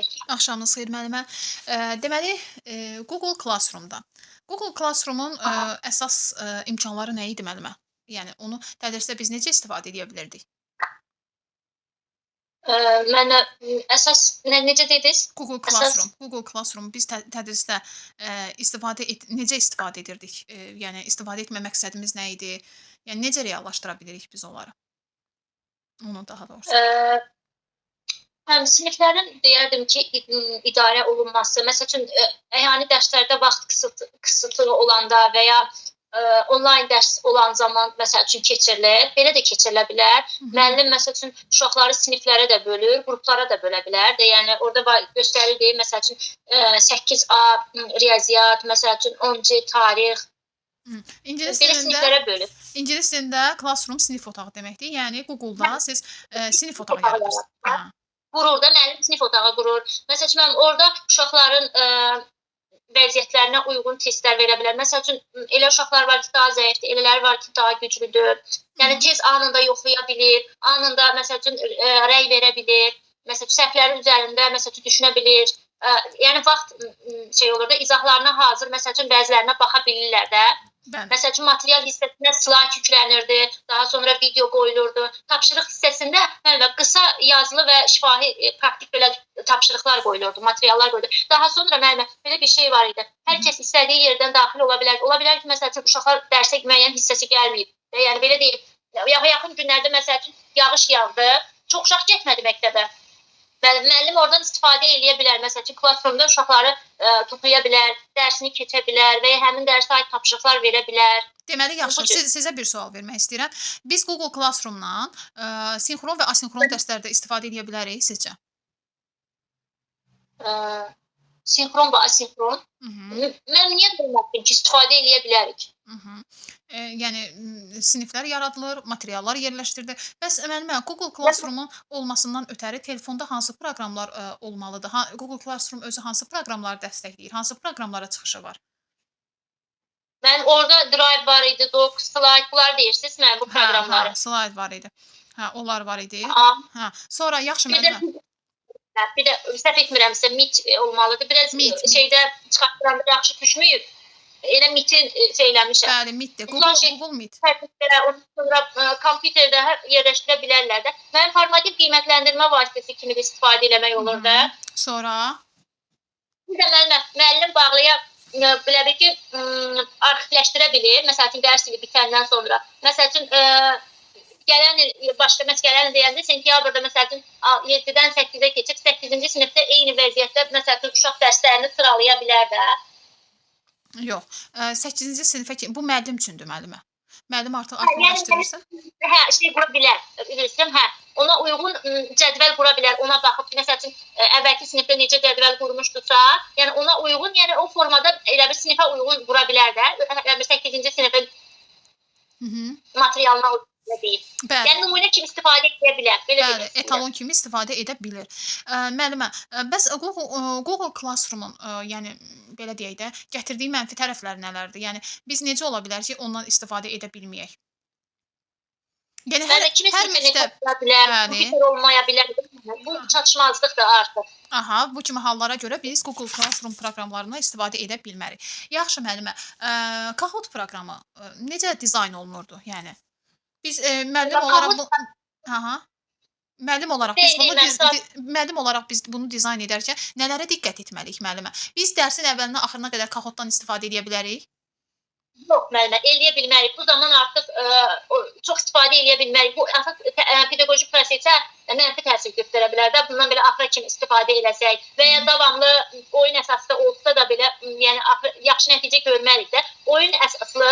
Xeyir. Axşamınız xeyir müəllimə. Deməli, Google Classroom-da. Google Classroom-un əsas imkanları nə idi müəllimə? Yəni onu tədrisdə biz necə istifadə edə bilirdik? Mənə əsas necə dediniz? Google Əsas Classroom, Google Classroom biz tədrisdə necə istifadə edirdik? Yəni istifadə etmə məqsədimiz nə idi? Yəni necə reallaşdıra bilirik biz onları? Onu daha doğrusu. Həm siniflərin deyərdim ki, idarə olunması, məsəl üçün əyani dərslərdə vaxt qısıtlığı olanda və ya onlayn dərs olan zaman məsəl üçün keçirilir, belə də keçirilə bilər. Müəllim məsəl üçün uşaqları siniflərə də bölür, qruplara da bölə bilər də. Yəni orada göstərir, məsəl üçün 8A riyaziyyat, məsəl üçün 10C tarix. İngilis Belə dilində siniflərə bölür. İngilis dilində classroom sinif otağı deməkdir. Yəni Google-da siz sinif otağı yaradırsınız. Hə. Qurur da, müəllim sinif otağı qurur. Məsəl üçün mən orada uşaqların vəziyyətlərinə uyğun testlər verə bilər. Məsəl üçün elə uşaqlar var ki, daha zəifdir, elələri var ki, daha güclüdür. Yəni tez anında yoxlaya bilir, anında məsəl üçün rəy verə bilir. Məsəl üçün səhvlərin üzərində məsəl üçün düşünə bilir. Yəni vaxt şey olur da, izahlarına hazır, məsəl üçün bəzilərinə baxa bilirlər də. Bəli. Məsəl üçün material hissəsinə slide yüklənirdi, daha sonra video qoyulurdu. Tapşırıq hissəsində müəllimə qısa yazılı və şifahi praktik belə tapşırıqlar qoyulurdu, materiallar qoyulurdu. Daha sonra müəllimə belə bir şey var idi. Hər kəs istədiyi yerdən daxil ola bilər. Ola bilər ki, məsəl üçün uşaqlar dərsə müəyyən hissəsi gəlməyib. Yəni belə deyim, yaxın günlərdə məsəl üçün yağış yağdı, çox uşaq getmədi məktəbə. Müəllim oradan istifadə eləyə bilər. Məsəl üçün Classroom-da uşaqları toplaya bilər, dərsini keçə bilər və ya həmin dərsə aid tapşırıqlar verə bilər. Deməli, yaxşı, Bu cür. Sizə bir sual vermək istəyirəm. Biz Google Classroom-dan sinxron və asinxron dərslərdə istifadə edə bilərik sizcə? Sinxron və asinxron. Mən niyə demədim ki, istifadə eləyə bilərik? Yəni siniflər yaradılır, materiallar yerləşdirilir. Bəs müəllimə, Google Classroom-un olmasından ötəri telefonda hansı proqramlar olmalıdır? Google Classroom özü hansı proqramları dəstəkləyir? Hansı proqramlara çıxışı var? Mən orada Drive var idi, Docs, Slide, bunlar deyirsiniz mən bu proqramları. Hə, Slide var idi. Hə, onlar var idi. Hə, sonra yaxşı müəllimə. Bir də səhv etmirəmsə Meet olmalıdır. Biraz Meet. Şeydə çıxartdıram, yaxşı düşməyib. Elə Meet-in şey eləmişəm. Bəli, Meet-dir. Google Meet. Ondan sonra kompüterdə yerləşdirə bilərlər də. Mən formativ qiymətləndirmə vasitəsi kimi də istifadə eləmək olur da. Sonra? Bir də müəllim bağlaya belə bir ki, arxivləşdirə bilir. Məsəl üçün, dərs ili bitəndən sonra. Məsəl üçün, gələn il, başqa məsəl gələn il deyəndə sentyabrda məsəl üçün 7-dən 8-ə keçib 8-ci sinifdə eyni vəziyyətdə məsəl üçün uşaq dərslərini sıralaya bilər də. Yox, 8-ci sinifə ki, bu müəllim üçündür müəllimə. Müəllim artıq arxivləşdirirsə? Hə, şey qura bilər, üzr istəyirəm, hə, ona uyğun cədvəl qura bilər, ona baxıb, məsəl üçün, əvvəlki sinifdə necə cədvəl qurmuşdusa, yəni ona uyğun, yəni o formada elə bir sinifə uyğun qura bilər də, elə bir 8-ci sinifin materialına uyğun deyil. Yəni nümunə kimi istifadə edə bilər. Belə Bəli, etalon kimi istifadə edə bilir. Müəllimə, bəs Google Classroom-un, yəni belə deyək də, gətirdiyi mənfi tərəfləri nələrdir? Yəni biz necə ola bilər ki, ondan istifadə edə bilməyək? Yəni hər məktəb bilər, kompüter olmaya bilər. Bu çatışmazlıqdır artıq. Aha, bu kimi hallara görə biz Google Classroom proqramlarından istifadə edə bilmərik. Yaxşı müəllimə, Kahoot proqramı necə dizayn olunurdu? Yəni biz müəllim olaraq müəllim olaraq biz bunu dizayn edərkən nələrə diqqət etməliyik müəllimə? Biz dərsin əvvəlindən axırına qədər Kahootdan istifadə edə bilərik? Yox müəllimə, eləyə bilmərik. Bu zaman artıq çox istifadə eləyə bilmərik. Bu artıq pedaqoji prosesə mənfi təsir göstərə bilər də. Bundan belə axıra kimi istifadə eləsək və ya davamlı oyun əsaslı olsa da belə, yəni yaxşı nəticə görmərik də. Oyun əsaslı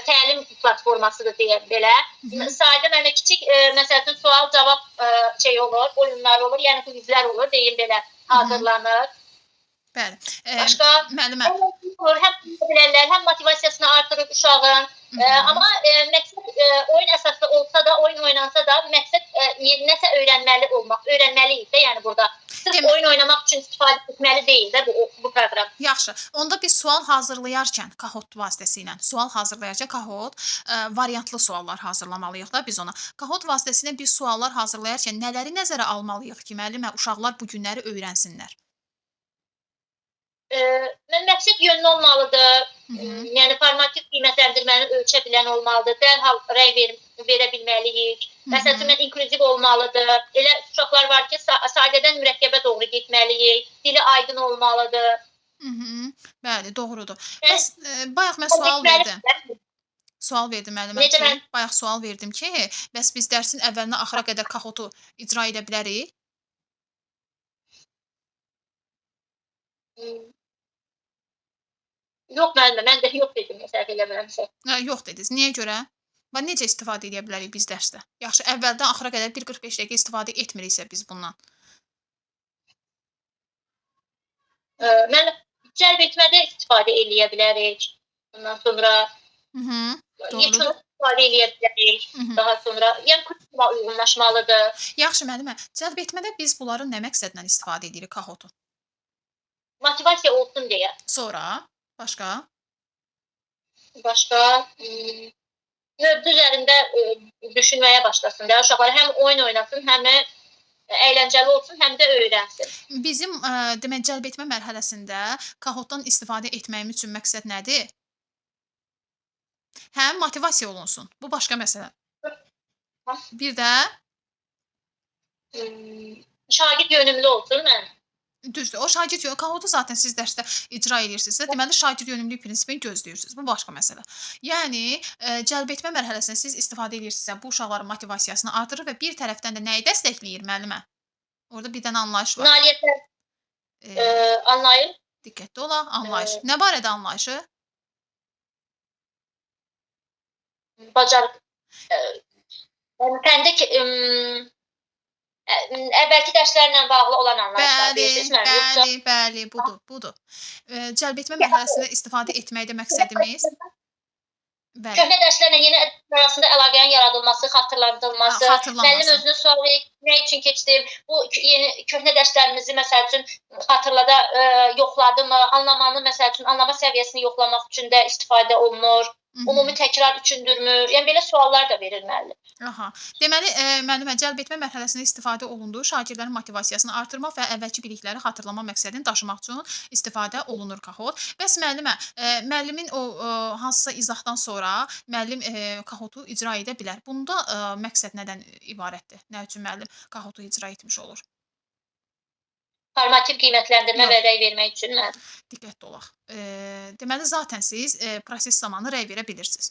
təlim platformasıdır deyə belə. Sadə mənə kiçik məsəl üçün sual-cavab şey olur, oyunlar olur, yəni quizlər olur, deyim belə hazırlanır. Bəli. Başqa Müəllimə. Olur, həm bilərlər, həm motivasiyasını artırır uşağın. Amma məqsəd oyun əsaslı olsa da, oyun oynansa da məqsəd nəsə öyrənməli olmaq, öyrənməliyik də, yəni burada. Sırf oyun oynamaq üçün istifadə etməli deyil də bu proqram. Yaxşı. Onda biz sual hazırlayarkən Kahoot vasitəsilə, sual hazırlayarkən Kahoot variantlı suallar hazırlamalıyıq da biz ona. Kahoot vasitəsilə biz suallar hazırlayarkən nələri nəzərə almalıyıq ki, müəllimə, uşaqlar bu günləri öyrənsinlər? Məqsəd yönlü olmalıdır. Yəni formativ qiymətləndirməni ölçə bilən olmalıdır. Dərhal rəy verə bilməliyik. Məsəl üçün, inklüziv olmalıdır. Elə uşaqlar var ki, sadədən mürəkkəbə doğru getməliyik. Dili aydın olmalıdır. Bəli, doğrudur. Bəs bayaq mən sual verdim. Sual verdim müəllimə ki, bayaq sual verdim ki, bəs biz dərsin əvvəlinə axıra qədər Kahootu icra edə bilərik? Yox müəllimə, mən də yox dedim, səhv eləmirəmsə. Yox dediniz. Niyə görə? Bax, necə istifadə edə bilərik biz dərsdə? Yaxşı, əvvəldən axıra qədər 1:45 dəqiqə istifadə etmiriksə biz bundan. Mən cəlb etmədə istifadə eləyə bilərik. Ondan sonra yekun istifadə eləyə bilərik. Daha sonra, yəni kuruma uyğunlaşmalıdır. Yaxşı müəllimə, cəlb etmədə biz bunları nə məqsədlə istifadə edirik Kahootu? Motivasiya olsun deyə. Sonra? Başqa? Başqa, mövzu üzərində düşünməyə başlasın. Uşaqlar həm oyun oynasın, həm əyləncəli olsun, həm də öyrənsin. Bizim demək, cəlb etmə mərhələsində Kahootdan istifadə etməyimiz üçün məqsəd nədir? Həm motivasiya olunsun. Bu başqa məsələ. Bir də? Şagird yönümlü olsun mən. Düzdür. O şagird yönümlü. Kahootu zaten siz dərsdə icra edirsinizsə, deməli şagird yönümlülük prinsipini gözləyirsiniz. Bu başqa məsələ. Yəni cəlb etmə mərhələsində siz istifadə edirsinizsə, bu uşaqların motivasiyasını artırır və bir tərəfdən də nəyi dəstəkləyir müəllimə? Orada bir dənə anlayış var. Nailiyyətlər anlayır. Diqqətli olaq, anlayış. Nə barədə anlayışı? Bacarıq. Fəndə əvvəlki dərslərlə bağlı olan anlayışlar deyirsiniz müəllim, yoxsa? Bəli, bəli, budur, budur. Cəlb etmə mərhələsində istifadə etməkdə məqsədimiz. Bəli. Köhnə dərslərlə yeni arasında əlaqənin yaradılması, xatırladılması, müəllim özünə sual verir, nə üçün keçdim, bu yeni köhnə dərslərimizi məsəl üçün xatırlada, yoxladı mı, anlamanı məsəl üçün anlama səviyyəsini yoxlamaq üçün də istifadə olunur. Ümumi təkrar üçündürmü? Yəni belə suallar da verir müəllim. Aha. Deməli, müəllimə, cəlb etmə mərhələsində istifadə olunduğu şagirdlərin motivasiyasını artırmaq və əvvəlki bilikləri xatırlama məqsədini daşımaq üçün istifadə olunur Kahoot. Bəs müəllimə, müəllimin o hansısa izahdan sonra müəllim Kahootu icra edə bilər. Bunda məqsəd nədən ibarətdir? Nə üçün müəllim Kahootu icra etmiş olur? Formativ qiymətləndirmə və rəy vermək üçün mən. Diqqətli olaq. Deməli, zaten siz proses zamanı rəy verə bilirsiniz.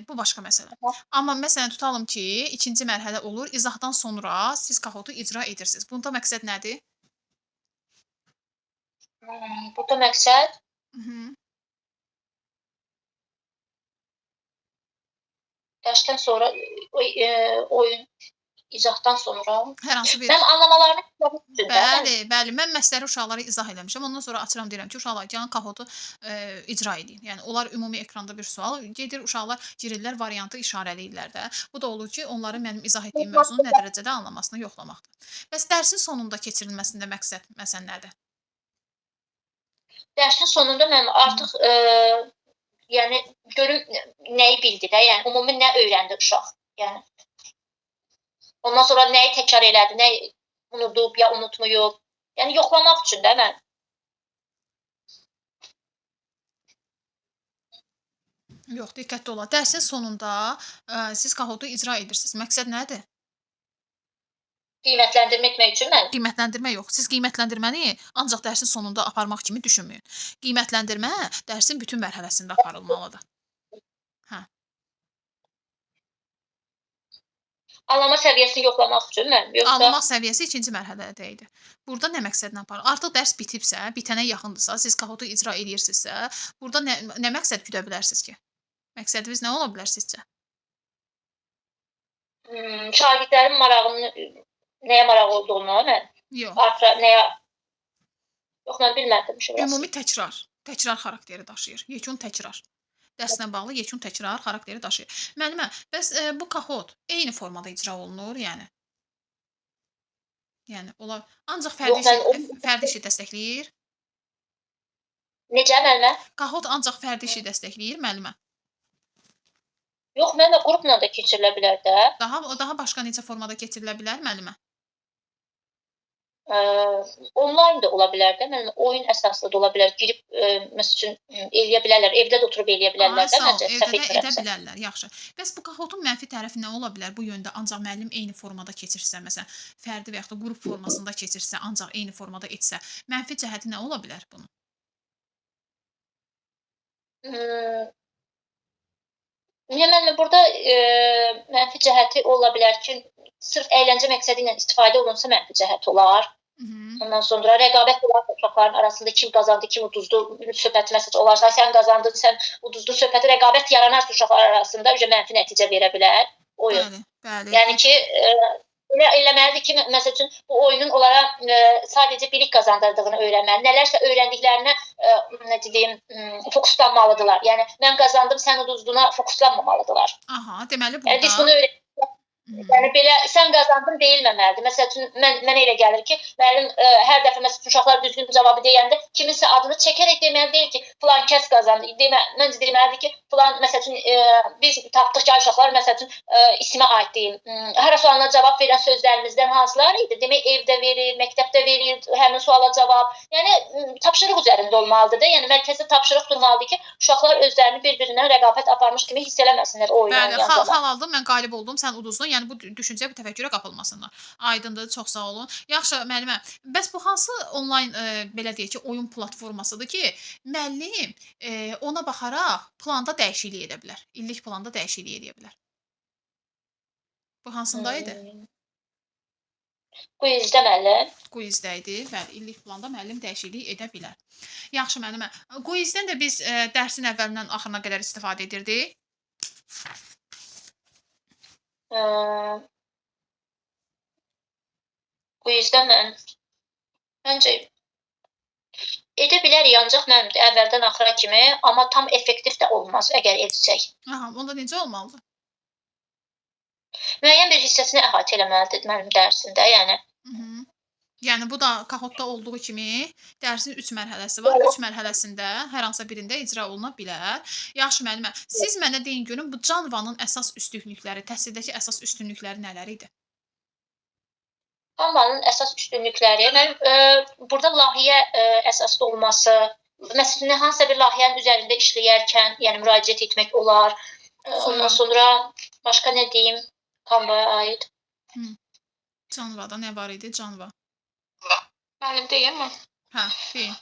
Bu başqa məsələ. Amma məsələn, tutalım ki, ikinci mərhələ olur. İzahdan sonra siz Kahootu icra edirsiniz. Bunda məqsəd nədir? Burada məqsəd? Dərsdən sonra oyun izahdan sonra. Hər hansı bir... Mən anlamalarını üçün də. Bəli, bəli. Mən məsələləri uşaqlara izah eləmişəm. Ondan sonra açıram, deyirəm ki, uşaqlar gəlin Kahootu icra edin. Yəni, onlar ümumi ekranda bir sual gedir, uşaqlar girirlər, variantı işarələyirlər də. Bu da olur ki, onların mənim izah etdiyim mövzunun nə dərəcədə anlamasını yoxlamaqdır. Bəs dərsin sonunda keçirilməsində məqsəd məsələn nədir? Dərsin sonunda mən artıq yəni, görüm nəyi bildi də, yəni ümumi nə öyrəndi uşaq. Yəni, ondan sonra nəyi təkrar elədi, nəyi unudub ya unutmayıb. Yəni, yoxlamaq üçün də mən. Yox, diqqətli olaq. Dərsin sonunda siz Kahootu icra edirsiniz. Məqsəd nədir? Qiymətləndirmə etmək üçün mən. Qiymətləndirmə yox. Siz qiymətləndirməni ancaq dərsin sonunda aparmaq kimi düşünməyin. Qiymətləndirmə dərsin bütün mərhələsində aparılmalıdır. Hə. Anlama səviyyəsini yoxlamaq üçün mən, yoxsa... Anlama səviyyəsi ikinci mərhələdə idi. Burada nə məqsədlə aparılır? Artıq dərs bitibsə, bitənə yaxındırsa, siz Kahootu icra edirsinizsə, burada nə məqsəd güdə bilərsiniz ki? Məqsədiniz nə ola bilər sizcə? Şagirdlərin marağını, nəyə maraq olduğunu mən? Yox. Artıq nəyə... Yox, mən bilmədim orası. Ümumi təkrar, təkrar xarakteri daşıyır. Yekun təkrar. Dərslə bağlı yekun təkrar xarakteri daşıyır. Müəllimə, bəs bu Kahoot eyni formada icra olunur, yəni? Yəni ola ancaq fərdi Yox, mən işi, o fərdi işi dəstəkləyir. Necə müəllimə? Kahoot ancaq fərdi işi dəstəkləyir müəllimə. Yox, müəllimə qrupla da keçirilə bilər də. Daha başqa necə formada keçirilə bilər müəllimə? Onlayn da ola bilər də. Müəllimə oyun əsaslı da ola bilər. Girib məsəl üçün eləyə bilərlər. Evdə də oturub eləyə bilərlər də Sağ ol. məncə, Evdə səhv də edə etmirəmsə. bilərlər. Yaxşı. Bəs bu Kahootun mənfi tərəfi nə ola bilər bu yöndə? Ancaq müəllim eyni formada keçirsə, məsələn, fərdi və yaxud da qrup formasında keçirsə, ancaq eyni formada etsə, mənfi cəhəti nə ola bilər bunun? Niyə müəllimə burada mənfi cəhəti ola bilər ki, sırf əyləncə məqsədi ilə istifadə olunsa mənfi cəhəti olar. Ondan sonra rəqabət olar uşaqların arasında kim qazandı, kim uduzdu söhbəti məsəl olarsa, sən qazandın, sən uduzdun söhbəti, rəqabət yaranarsa uşaqlar arasında mənfi nəticə verə bilər oyun. Bəli, bəli. Yəni ki, elə eləməlidir ki, məsəl üçün bu oyunun onlara sadəcə bilik qazandırdığını öyrənməli, nələrsə öyrəndiklərinə necə deyim, fokuslanmalıdırlar. Yəni mən qazandım, sən uduzduna fokuslanmamalıdırlar. Aha, deməli Yəni biz burada bunu öyrəndik. Yəni belə sən qazandın deyilməməlidir. Məsəl üçün mənə elə gəlir ki, müəllim hər dəfə məsəl üçün uşaqlar düzgün cavabı deyəndə kiminsə adını çəkərək deməli deyil ki, filan kəs qazandı. Məncə deməlidir ki, filan məsəl üçün biz tapdıq ki, uşaqlar məsəl üçün ismə aid deyim. Hər sualına cavab verən sözlərimizdən hansıları idi? Demək evdə verir, məktəbdə verir həmin suala cavab. Yəni tapşırıq üzərində olmalıdır da. Yəni mərkəzdə tapşırıq durmalıdır ki, uşaqlar özlərini bir-birindən rəqabət aparmış kimi hiss eləməsinlər o oyunu Bəli, oynayan zaman. xal aldım, mən qalib oldum, sən uduzdun. Yəni bu düşüncəyə, bu təfəkkürə qapılmasınlar. Aydındır, çox sağ olun. Yaxşı, müəllimə, bəs bu hansı onlayn belə deyək ki, oyun platformasıdır ki, müəllim ona baxaraq planda dəyişiklik edə bilər. İllik planda dəyişiklik edə bilər. Bu hansında idi? Quizdə müəllim. Quizdə idi. Bəli, illik planda müəllim dəyişiklik edə bilər. Yaxşı müəllimə, quizdən də biz dərsin əvvəlindən axırına qədər istifadə edirdik. Quizdə məncə edə bilərik, ancaq mənim əvvəldən axıra kimi, amma tam effektiv də olmaz əgər etsək. Aha, onda necə olmalıdır? Müəyyən bir hissəsini əhatə eləməlidir mənim dərsində, yəni. Yəni bu da Kahootda olduğu kimi dərsin 3 mərhələsi var. 3 mərhələsində hər hansısa birində icra oluna bilər. Yaxşı müəllimə, siz mənə deyin görün bu Canvanın əsas üstünlükləri, təhsildəki əsas üstünlükləri nələr idi? Canvanın əsas üstünlükləri, mənim burada layihə əsaslı olması, məsələn, hansısa bir layihənin üzərində işləyərkən, yəni müraciət etmək olar. Ondan sonra başqa nə deyim Canvaya aid? Canvada nə var idi? Canva. Müəllim deyim mi? Hə, deyin.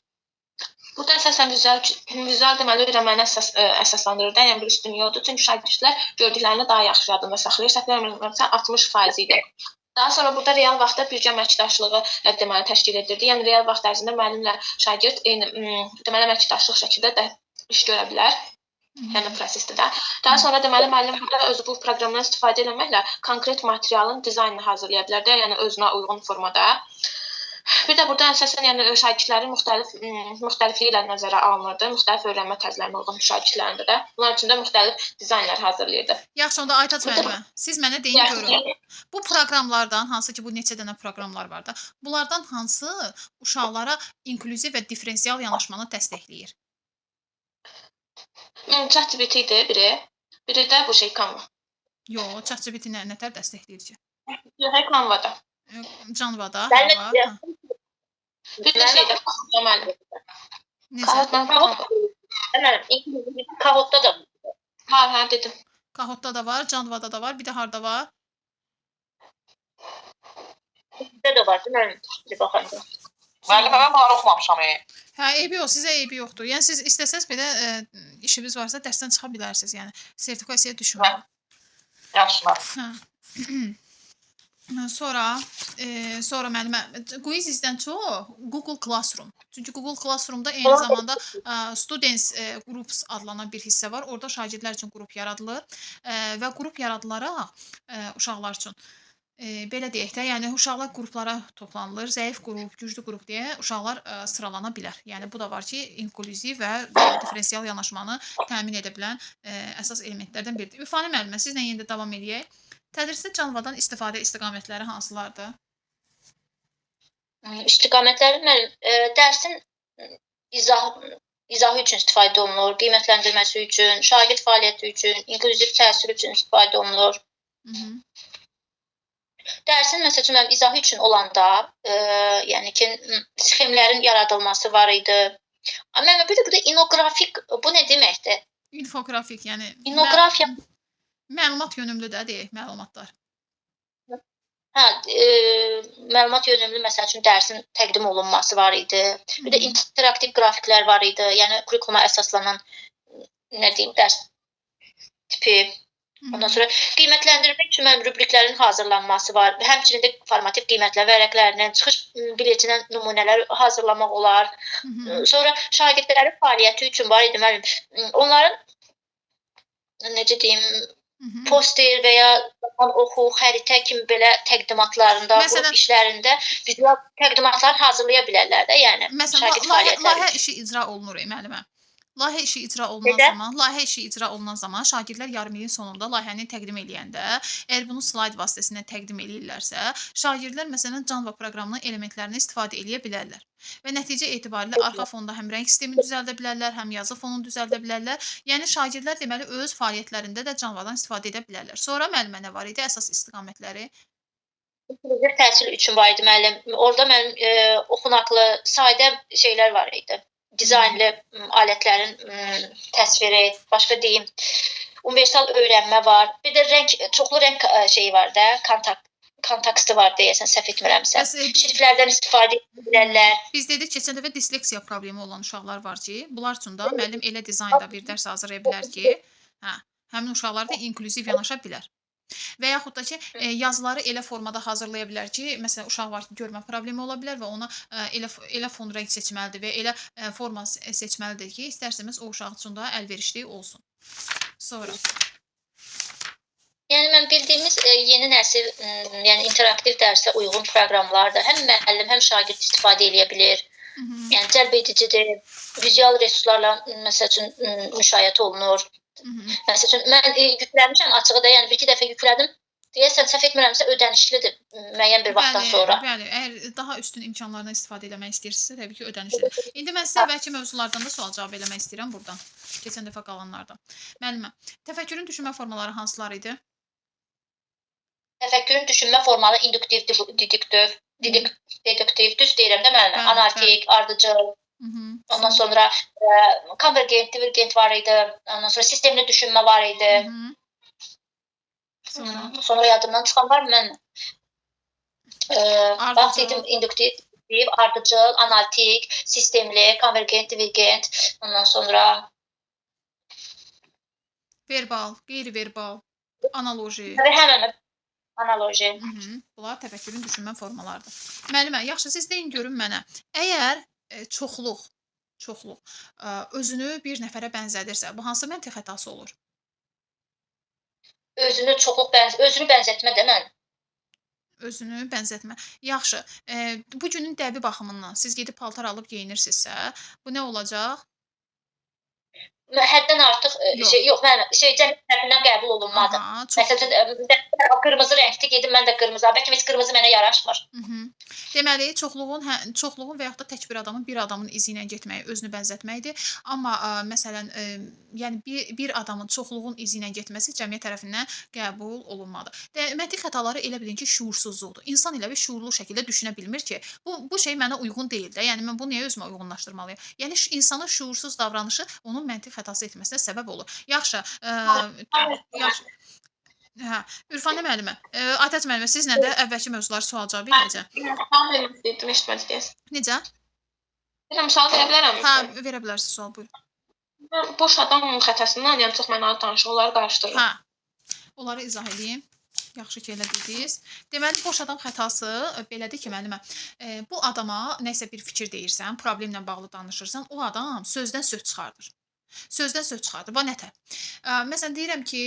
Burada əsasən vizual deməli öyrənməni əsaslandırır da, yəni bir üstünlüyü odur. Çünki şagirdlər gördüklərini daha yaxşı yadında saxlayır. Səhv eləmirəmsə 60% idi. Daha sonra burada real vaxtda birgə əməkdaşlığı deməli təşkil edirdi. Yəni real vaxt ərzində müəllimlə şagird eyni deməli əməkdaşlıq şəkildə də iş görə bilər. Yəni prosesdə də. Daha sonra deməli müəllim burada özü bu proqramdan istifadə eləməklə konkret materialın dizaynını hazırlaya bilər də, yəni özünə uyğun formada. Bir də burada əsasən yəni şagirdlərin müxtəlifliyi ilə nəzərə alınırdı. Müxtəlif öyrənmə tərzlərinə uyğun şagirdlərində də. Bunlar üçün də müxtəlif dizaynlar hazırlayırdı. Yaxşı, onda Aytaç müəllimə, siz mənə deyin görün. Bu proqramlardan, hansı ki bu neçə dənə proqramlar var da, bunlardan hansı uşaqlara inklüziv və diferensial yanaşmanı dəstəkləyir? ChatGPT idi biri. Biri də bu şey Canva. Yox, ChatGPT nə tər dəstəkləyir ki? Yox, Canvada. Canvada var. Bir də şeydə müəllim. Necə? Müəllim, Kahootda da var. Hə, dedim. Kahootda da var, Canvada da var, bir də harda var? Bizdə də var, müəllim, bir baxanda. Müəllim, mən bunları oxumamışam. Hə, eybi yox, sizə eybi yoxdur. Yəni siz istəsəz belə işiniz varsa dərsdən çıxa bilərsiniz. Yəni sertifikasiyaya düşməyin. Yaxşı, müəllim. Hə. Sonra müəllimə, Quizizdən çox Google Classroom. Çünki Google Classroomda eyni zamanda Students Groups adlanan bir hissə var. Orada şagirdlər üçün qrup yaradılır və qrup yaradılaraq uşaqlar üçün Belə deyək də, yəni uşaqlar qruplara toplanılır. Zəif qrup, güclü qrup deyə uşaqlar sıralana bilər. Yəni bu da var ki, inklüziv və diferensial yanaşmanı təmin edə bilən əsas elementlərdən biridir. Ürfani müəllimə, sizlə yenə də davam eləyək. Tədrisdə Canvadan istifadə istiqamətləri hansılardır? İstiqamətləri müəllim, dərsin izahı üçün istifadə olunur, qiymətləndirməsi üçün, şagird fəaliyyəti üçün, inklüziv təsir üçün istifadə olunur. Hı -hı. Dərsin məsəl üçün mənim izahı üçün olanda, yəni ki, sxemlərin yaradılması var idi. Amma bir də burada inoqrafik, bu nə deməkdir? İnfoqrafik, yəni İnoqrafiya məlumat yönümlü də deyək, məlumatlar. Hə, məlumat yönümlü məsəl üçün dərsin təqdim olunması var idi. Bir də interaktiv qrafiklər var idi. Yəni kurikuluma əsaslanan nə deyim, dərs tipi. Ondan sonra qiymətləndirmək üçün mənim rubriklərin hazırlanması var. Həmçinin də formativ qiymətlər vərəqlərinin, çıxış biletindən nümunələr hazırlamaq olar. Sonra şagirdlərin fəaliyyəti üçün var idi mənim. Onların necə deyim, poster və ya oxu, xəritə kimi belə təqdimatlarında, qrup işlərində vizual təqdimatlar hazırlaya bilərlər də, yəni. Məsələn, layihə işi icra olunur, müəllimə. Layihə işi icra olunan zaman, layihə işi icra olunan zaman şagirdlər yarım ilin sonunda layihəni təqdim eləyəndə, əgər bunu slayd vasitəsilə təqdim eləyirlərsə, şagirdlər məsələn Canva proqramının elementlərini istifadə eləyə bilərlər. Və nəticə etibarilə arxa fonda həm rəng sistemini düzəldə bilərlər, həm yazı fonunu düzəldə bilərlər. Yəni şagirdlər deməli öz fəaliyyətlərində də Canvadan istifadə edə bilərlər. Sonra müəllimə nə var idi? Əsas istiqamətləri. İnklüziv təhsil üçün var idi müəllim. Orada mənim oxunaqlı, sadə şeylər var idi. Dizaynlı alətlərin təsviri, başqa deyim, universal öyrənmə var. Bir də rəng, çoxlu rəng şeyi var da, kontakstı var deyəsən, səhv etmirəmsə. Şriftlərdən istifadə edə bilərlər. Biz dedik, keçən dəfə disleksiya problemi olan uşaqlar var ki, bunlar üçün də müəllim elə dizaynda bir dərs hazırlaya bilər ki, hə, həmin uşaqlar da inklüziv yanaşa bilər. Və yaxud da ki, yazıları elə formada hazırlaya bilər ki, məsələn, uşaq var ki, görmə problemi ola bilər və ona elə fon rəng seçməlidir və elə forma seçməlidir ki, istər-istəməz o uşaq üçün də əlverişli olsun. Sonra. Yəni, mən bildiyimiz yeni nəsil, yəni interaktiv dərsə uyğun proqramlardır. Həm müəllim, həm şagird istifadə eləyə bilir. Yəni, cəlb edicidir, vizual resurslarla, məsəl üçün, müşayiət olunur. Məsəl üçün, mən yükləmişəm açığı da, yəni bir-iki dəfə yüklədim. Deyəsən, səhv etmirəmsə, ödənişlidir müəyyən bir vaxtdan sonra. Bəli, əgər daha üstün imkanlardan istifadə eləmək istəyirsinizsə, təbii ki, ödənişlidir. İndi mən sizə əvvəlki mövzulardan da sual-cavab eləmək istəyirəm buradan, keçən dəfə qalanlardan. Müəllimə, təfəkkürün düşünmə formaları hansılar idi? Təfəkkürün düşünmə formaları induktiv, deduktiv, düz deyirəm də müəllimə, analitik, ardıcıl. Ondan sonra konvergent, divergent var idi. Ondan sonra sistemli düşünmə var idi. Sonra yadımdan çıxan var mən. Bax dedim, induktiv, ardıcıl, analitik, sistemli, konvergent, divergent. Ondan sonra verbal, qeyri-verbal, analoji. Həmən analoji. Bunlar təfəkkürün düşünmə formalarıdır. Müəllimə, yaxşı, siz deyin görün mənə. Əgər çoxluq özünü bir nəfərə bənzədirsə, bu hansı məntiq xətası olur? Özünü çoxluq özünü bənzətmə də mən. Özünü bənzətmə. Yaxşı, bu günün dəbi baxımından siz gedib paltar alıb geyinirsinizsə, bu nə olacaq? Həddən artıq şey yox, mən cəmiyyət tərəfindən qəbul olunmadı. Məsəl üçün, qırmızı rəngli gedim, mən də qırmızı. Bəlkə heç qırmızı mənə yaraşmır. Deməli, çoxluğun və yaxud da tək bir adamın bir adamın izi ilə getməyi, özünü bənzətməkdir. Amma məsələn, yəni bir adamın çoxluğun izi ilə getməsi cəmiyyət tərəfindən qəbul olunmadı. Məntiq xətaları elə bilin ki, şuursuzluqdur. İnsan elə bir şuurlu şəkildə düşünə bilmir ki, bu şey mənə uyğun deyil də. Yəni mən bunu niyə özümə uyğunlaşdırmalıyam? Yəni insanın şuursuz davranışı onun məntiq xətası etməsinə səbəb olur. Yaxşı, yaxşı. Hə, Ürfani müəllimə, Aytaç müəllimə, sizlə də əvvəlki mövzuları sual-cavab eləyəcəm. Sual vermək istəyirdim, eşitmədi deyəsən. Necə? Deyirəm, sual verə bilərəm. Hə, verə bilərsiniz sual, buyurun. Boş adam xətasından, yəni çox mənalı danışıq, onları qarışdırıram. Hə, onları izah edeyim. Yaxşı ki, elə dediniz. Deməli, boş adam xətası belədir ki, müəllimə, bu adama nəsə bir fikir deyirsən, problemlə bağlı danışırsan, o adam sözdən söz çıxardır. Sözdən söz çıxardır. Bax nətər? Məsələn deyirəm ki,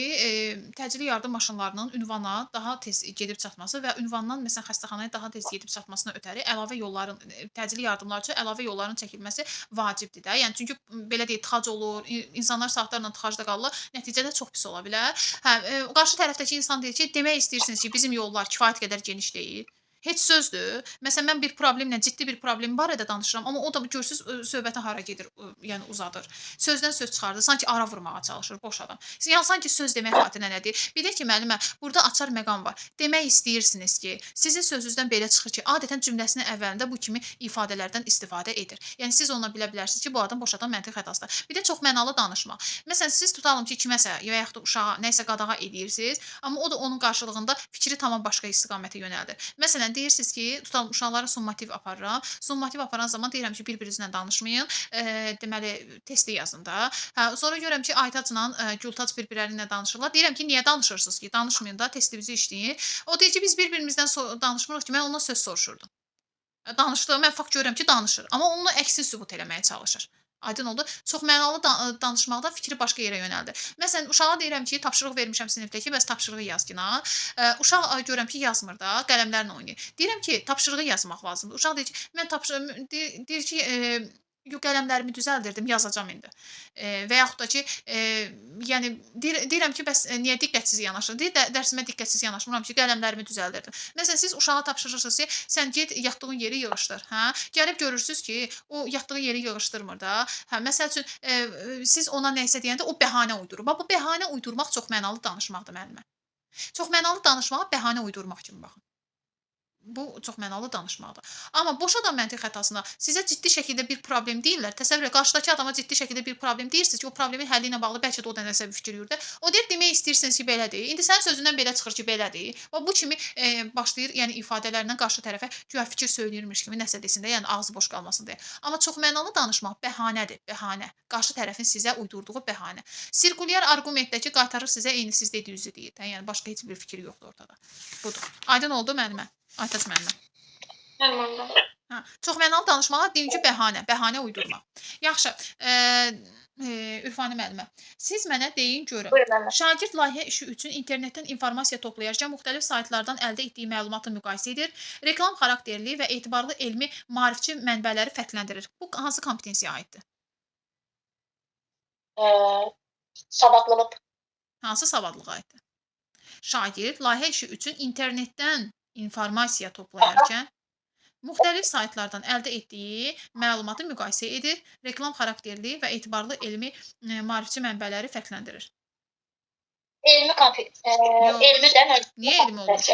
təcili yardım maşınlarının ünvana daha tez gedib çatması və ünvandan məsələn xəstəxanaya daha tez gedib çatmasına ötəri əlavə yolların təcili yardımlar üçün əlavə yolların çəkilməsi vacibdir də. Yəni çünki belə deyək, tıxac olur, insanlar saatlarla tıxacda qalırlar, nəticədə çox pis ola bilər. Hə, qarşı tərəfdəki insan deyir ki, demək istəyirsiniz ki, bizim yollar kifayət qədər geniş deyil. Heç sözdür. Məsələn, mən bir problemlə, ciddi bir problem barədə danışıram, amma o da görürsüz söhbəti hara gedir, yəni uzadır. Sözdən söz çıxardır, sanki ara vurmağa çalışır boş adam. Yəni sanki söz demək xatirinə nə deyir? Bir də ki, müəllimə, burada açar məqam var. Demək istəyirsiniz ki, sizin sözünüzdən belə çıxır ki, adətən cümləsinin əvvəlində bu kimi ifadələrdən istifadə edir. Yəni siz onunla bilə bilərsiniz ki, bu adam boş adam məntiq xətasıdır. Bir də çox mənalı danışmaq. Məsələn, siz tutalım ki, kiməsə və yaxud da uşağa nəsə qadağa edirsiniz, amma o da onun qarşılığında fikri tamam başqa istiqamətə yönəldir. Məsələn, deyirsiniz ki, tutalım uşaqlara summativ aparıram. Summativ aparan zaman deyirəm ki, bir-birinizlə danışmayın. Deməli testi yazın da. Hə, sonra görürəm ki, Aytacla Gültac bir-birləri ilə danışırlar. Deyirəm ki, niyə danışırsınız ki? Danışmayın da, testimizi işləyin. O deyir ki, biz bir-birimizdən danışmırıq ki, mən ondan söz soruşurdum. Danışdı, mən fakt görürəm ki, danışır. Amma onunla əksini sübut eləməyə çalışır. Aydın oldu. Çox mənalı danışmaqda fikri başqa yerə yönəldi. Məsələn, uşağa deyirəm ki, tapşırıq vermişəm sinifdə ki, bəs tapşırığı yaz ki, na. Uşaq görürəm ki, yazmır da, qələmlərlə oynayır. Deyirəm ki, tapşırığı yazmaq lazımdır. Uşaq deyir ki, mən tapşırıq deyir ki, yox, qələmlərimi düzəldirdim, yazacağam indi. Və yaxud da ki, yəni deyirəm ki, bəs niyə diqqətsiz yanaşır? Deyir, dərsimə diqqətsiz yanaşmıram ki, qələmlərimi düzəldirdim. Məsələn, siz uşağa tapşırırsınız ki, sən get yatdığın yeri yığışdır, hə? Gəlib görürsüz ki, o yatdığı yeri yığışdırmır da. Hə, məsəl üçün, siz ona nə isə deyəndə o bəhanə uydurur. Bax, bu bəhanə uydurmaq çox mənalı danışmaqdır müəllimə. Çox mənalı danışmağa bəhanə uydurmaq kimi baxın. Bu çox mənalı danışmaqdır. Amma boş adam məntiq xətasında sizə ciddi şəkildə bir problem deyirlər. Təsəvvür edin, qarşıdakı adama ciddi şəkildə bir problem deyirsiniz ki, o problemin həlli ilə bağlı bəlkə də o da nəsə bir fikir yürüdür. O deyir, demək istəyirsiniz ki, belədir. İndi sənin sözündən belə çıxır ki, belədir. Bax, bu kimi başlayır, yəni ifadələrlə qarşı tərəfə güya fikir söyləyirmiş kimi nəsə desin də, yəni ağzı boş qalmasın deyə. Amma çox mənalı danışmaq bəhanədir, bəhanə. Qarşı tərəfin sizə uydurduğu bəhanə. Sirkulyar arqumentdəki qaytarır sizə eyni siz dediyinizi deyir. Yəni başqa heç bir fikir yoxdur ortada. Budur. Aydın oldu müəllimə? Aytac müəllimə. Müəllimə. Hə, çox mənalı danışmağa deyim ki, bəhanə, bəhanə uydurmaq. Yaxşı, Ürfani müəllimə, siz mənə deyin görüm. Şagird layihə işi üçün internetdən informasiya toplayarkən müxtəlif saytlardan əldə etdiyi məlumatı müqayisə edir, reklam xarakterli və etibarlı elmi maarifçi mənbələri fərqləndirir. Bu hansı kompetensiyaya aiddir? Savadlılıq. Hansı savadlığa aiddir? Şagird layihə işi üçün internetdən informasiya toplayarkən müxtəlif saytlardan əldə etdiyi məlumatı müqayisə edir, reklam xarakterli və etibarlı elmi maarifçi mənbələri fərqləndirir. Elmi elmi də nə? Niyə elmi olur?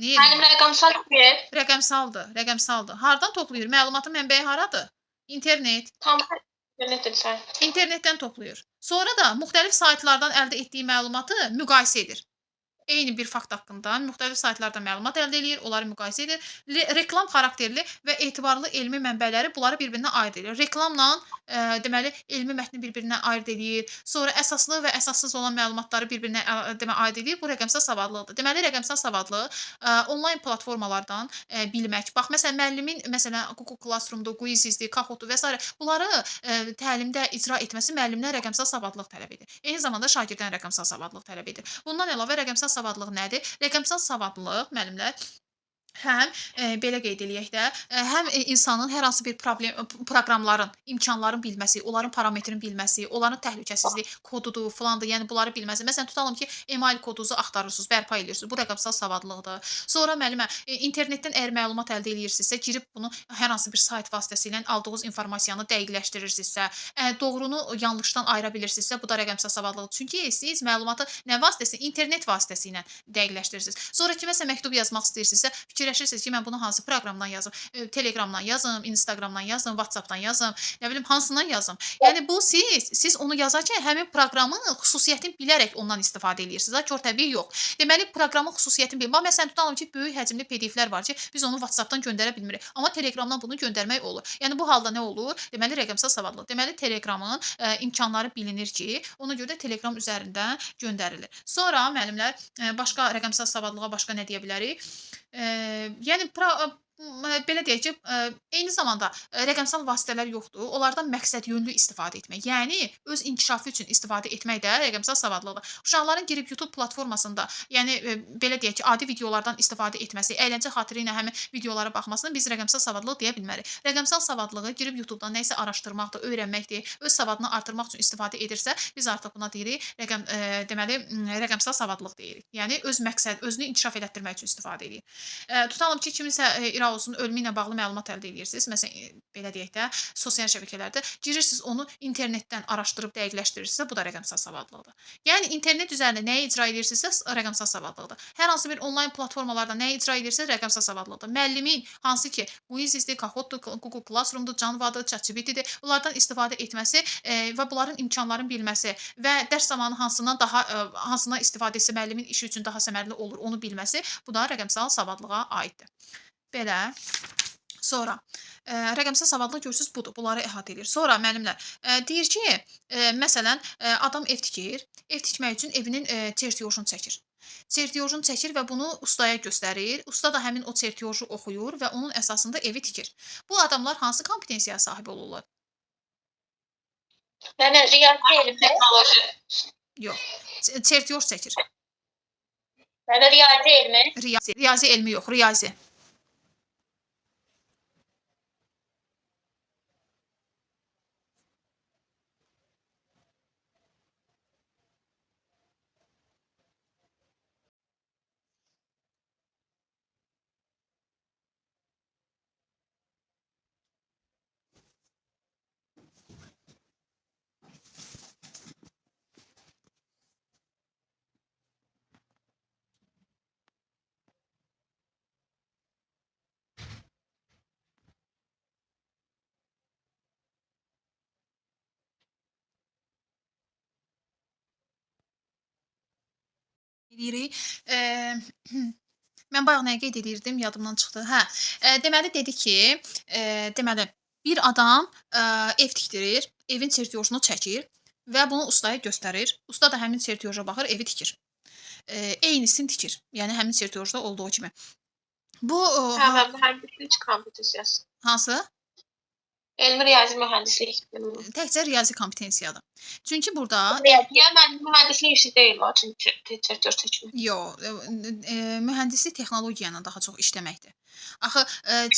Niyə elmi? Müəllim rəqəmsal deyil. Rəqəmsaldır, rəqəmsaldır. Hardan toplayır? Məlumatın mənbəyi haradır? İnternet. Tam internetdir sən. İnternetdən toplayır. Sonra da müxtəlif saytlardan əldə etdiyi məlumatı müqayisə edir. Eyni bir fakt haqqında müxtəlif saytlardan məlumat əldə eləyir, onları müqayisə edir. Reklam xarakterli və etibarlı elmi mənbələri bunları bir-birinə ayırd edir. Reklamla deməli elmi mətni bir-birinə ayırd eləyir. Sonra əsaslı və əsassız olan məlumatları bir-birinə deməli ayırd eləyir. Bu rəqəmsal savadlılıqdır. Deməli rəqəmsal savadlıq onlayn platformalardan bilmək. Bax, məsələn, müəllimin məsələn Google Classroom-dur, Quizizdir, Kahoot-dur və s. bunları təlimdə icra etməsi müəllimdən rəqəmsal savadlıq tələb edir. Eyni zamanda şagirddən rəqəmsal savadlıq tələb edir. Bundan əlavə rəqəmsal savadlıq nədir? Rəqəmsal savadlılıq, müəllimlər, həm belə qeyd eləyək də, həm insanın hər hansı bir proqramların, imkanların bilməsi, onların parametrini bilməsi, onların təhlükəsizlik kodudur, filandır, yəni bunları bilməsi. Məsələn, tutalım ki, email kodunuzu axtarırsınız, bərpa edirsiniz. Bu rəqəmsal savadlıqdır. Sonra müəllimə, internetdən əgər məlumat əldə eləyirsinizsə, girib bunu hər hansı bir sayt vasitəsilə aldığınız informasiyanı dəqiqləşdirirsinizsə, doğrunu yanlışdan ayıra bilirsinizsə, bu da rəqəmsal savadlıqdır. Çünki siz məlumatı nə vasitəsilə? İnternet vasitəsilə dəqiqləşdirirsiniz. Sonra kiməsə məktub yazmaq istəyirsinizsə, fikirləşirsiniz ki, mən bunu hansı proqramdan yazım? Telegramdan yazım, Instagramdan yazım, WhatsAppdan yazım, nə bilim hansından yazım. Yəni bu siz onu yazarkən həmin proqramın xüsusiyyətini bilərək ondan istifadə edirsiniz. Kör təbii yox. Deməli proqramın xüsusiyyətini bilmək. Bax, məsələn tutalım ki, böyük həcmli PDF-lər var ki, biz onu WhatsAppdan göndərə bilmirik. Amma Telegramdan bunu göndərmək olur. Yəni bu halda nə olur? Deməli rəqəmsal savadlılıq. Deməli Telegramın imkanları bilinir ki, ona görə də Telegram üzərindən göndərilir. Sonra müəllimlər, başqa rəqəmsal savadlığa başqa nə deyə bilərik? Yəni Belə deyək ki, eyni zamanda rəqəmsal vasitələr yoxdur. Onlardan məqsədyönlü istifadə etmək, yəni öz inkişafı üçün istifadə etmək də rəqəmsal savadlılıqdır. Uşaqların girib YouTube platformasında, yəni belə deyək ki, adi videolardan istifadə etməsi, əyləncə xatırı ilə həmin videolara baxmasını biz rəqəmsal savadlılıq deyə bilmərik. Rəqəmsal savadlığı girib YouTube-dan nə isə araşdırmaqdır, öyrənməkdir, öz savadını artırmaq üçün istifadə edirsə, biz artıq buna deyirik deməli rəqəmsal savadlılıq deyirik. Yəni öz məqsəd, özünü inkişaf elətdirmək üçün istifadə edir. Tutalım ki, kiminsə ira olsun ölümü ilə bağlı məlumat əldə edirsiniz. Məsələn, belə deyək də, sosial şəbəkələrdə girirsiniz, onu internetdən araşdırıb dəqiqləşdirirsinizsə, bu da rəqəmsal savadlılıqdır. Yəni internet üzərində nəyi icra edirsinizsə, rəqəmsal savadlılıqdır. Hər hansı bir onlayn platformalarda nəyi icra edirsə, rəqəmsal savadlılıqdır. Müəllimin hansı ki, Quizizdir, Kahootdur, Google Classroomdur, Canvadır, ChatGPT-dir, bunlardan istifadə etməsi və bunların imkanlarını bilməsi və dərs zamanı hansından daha hansından istifadə etsə müəllimin işi üçün daha səmərəli olur, onu bilməsi, bu da rəqəmsal savadlığa aiddir. Belə. Sonra rəqəmsal savadlılıq görürsüz budur. Bunları əhatə edir. Sonra müəllimlər deyir ki, məsələn, adam ev tikir. Ev tikmək üçün evinin çertiyojunu çəkir. Çertiyojunu çəkir və bunu ustaya göstərir. Usta da həmin o çertiyoju oxuyur və onun əsasında evi tikir. Bu adamlar hansı kompetensiyaya sahib olurlar? Müəllimə, riyazi elmi. Texnoloji. Yox. Çertiyoj çəkir. Müəllimə, riyazi elmi. Riyazi, riyazi elmi yox, riyazi. Edirik. Mən bayaq nəyi qeyd edirdim, yadımdan çıxdı. Hə, deməli dedi ki, deməli bir adam ev tikdirir, evin çertiyojunu çəkir və bunu ustaya göstərir. Usta da həmin çertiyoja baxır, evi tikir. Eynisini tikir. Yəni həmin çertiyojda olduğu kimi. Bu Hə, mühəndislik kompetensiyası. Hansı? Elmi riyazi mühəndislik. Təkcə riyazi kompetensiyadır. Çünki burada Yəni mühəndislik işi deyil o, çünki çertiyoj çəkmək. Yox, mühəndislik texnologiya ilə daha çox işləməkdir. Axı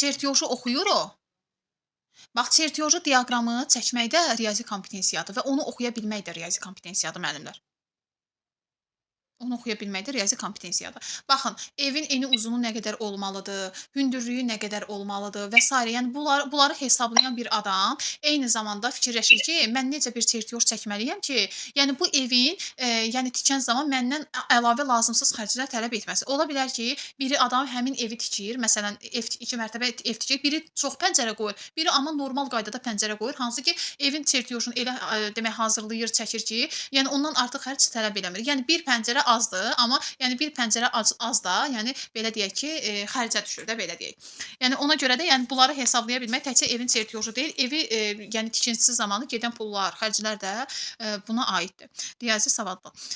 çertiyoju oxuyur o. Bax, çertiyoju diaqramı çəkmək də riyazi kompetensiyadır və onu oxuya bilmək də riyazi kompetensiyadır müəllimlər. Onu oxuya bilmək də riyazi kompetensiyadır. Baxın, evin eni uzunu nə qədər olmalıdır, hündürlüyü nə qədər olmalıdır və sairə. Yəni bunları hesablayan bir adam eyni zamanda fikirləşir ki, mən necə bir çertiyoj çəkməliyəm ki, yəni bu evin, yəni tikən zaman məndən əlavə lazımsız xərclər tələb etməsin. Ola bilər ki, biri adam həmin evi tikir, məsələn, ev 2 mərtəbə ev tikir, biri çox pəncərə qoyur, biri amma normal qaydada pəncərə qoyur, hansı ki, evin çertiyojunu elə demək hazırlayır, çəkir ki, yəni ondan artıq xərc tələb eləmir. Yəni bir pəncərə azdır, amma yəni bir pəncərə az da, yəni belə deyək ki, xərcə düşür də, belə deyək. Yəni ona görə də yəni bunları hesablaya bilmək təkcə evin çertiyoju deyil, evi yəni tikintisi zamanı gedən pullar, xərclər də buna aiddir. Riyazi savadlıq.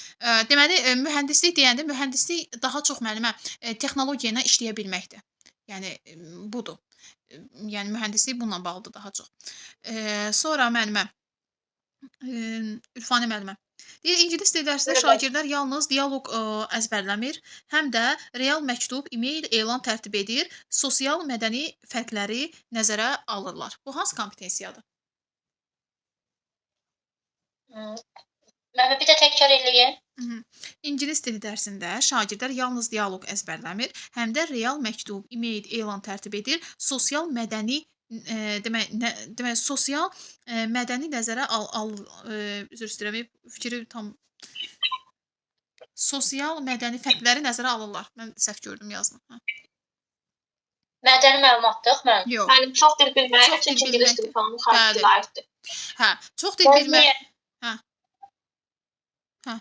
Deməli, mühəndislik deyəndə mühəndislik daha çox müəllimə texnologiya ilə işləyə bilməkdir. Yəni budur. Yəni mühəndislik bununla bağlıdır daha çox. Sonra müəllimə, Ürfanə müəllimə deyir, ingilis dili dərsində şagirdlər yalnız dialoq əzbərləmir, həm də real məktub, e-mail, elan tərtib edir, sosial, mədəni fərqləri nəzərə alırlar. Bu hansı kompetensiyadır? Müəllimə, bir də təkrar eləyin. İngilis dili dərsində şagirdlər yalnız dialoq əzbərləmir, həm də real məktub, e-mail, elan tərtib edir, sosial, mədəni demək sosial, mədəni nəzərə al, üzr istəyirəm, fikri tam sosial, mədəni fərqləri nəzərə alırlar. Mən səhv gördüm yazını. Hə. Mədəni məlumatdır mən. Yox. Mənim çox dil bilmək, Çox dil çünki ingilis bilməkdir. dili falan xarici Bəli. dilə aiddir. Hə, çox dil bilmək. Hə. Hə.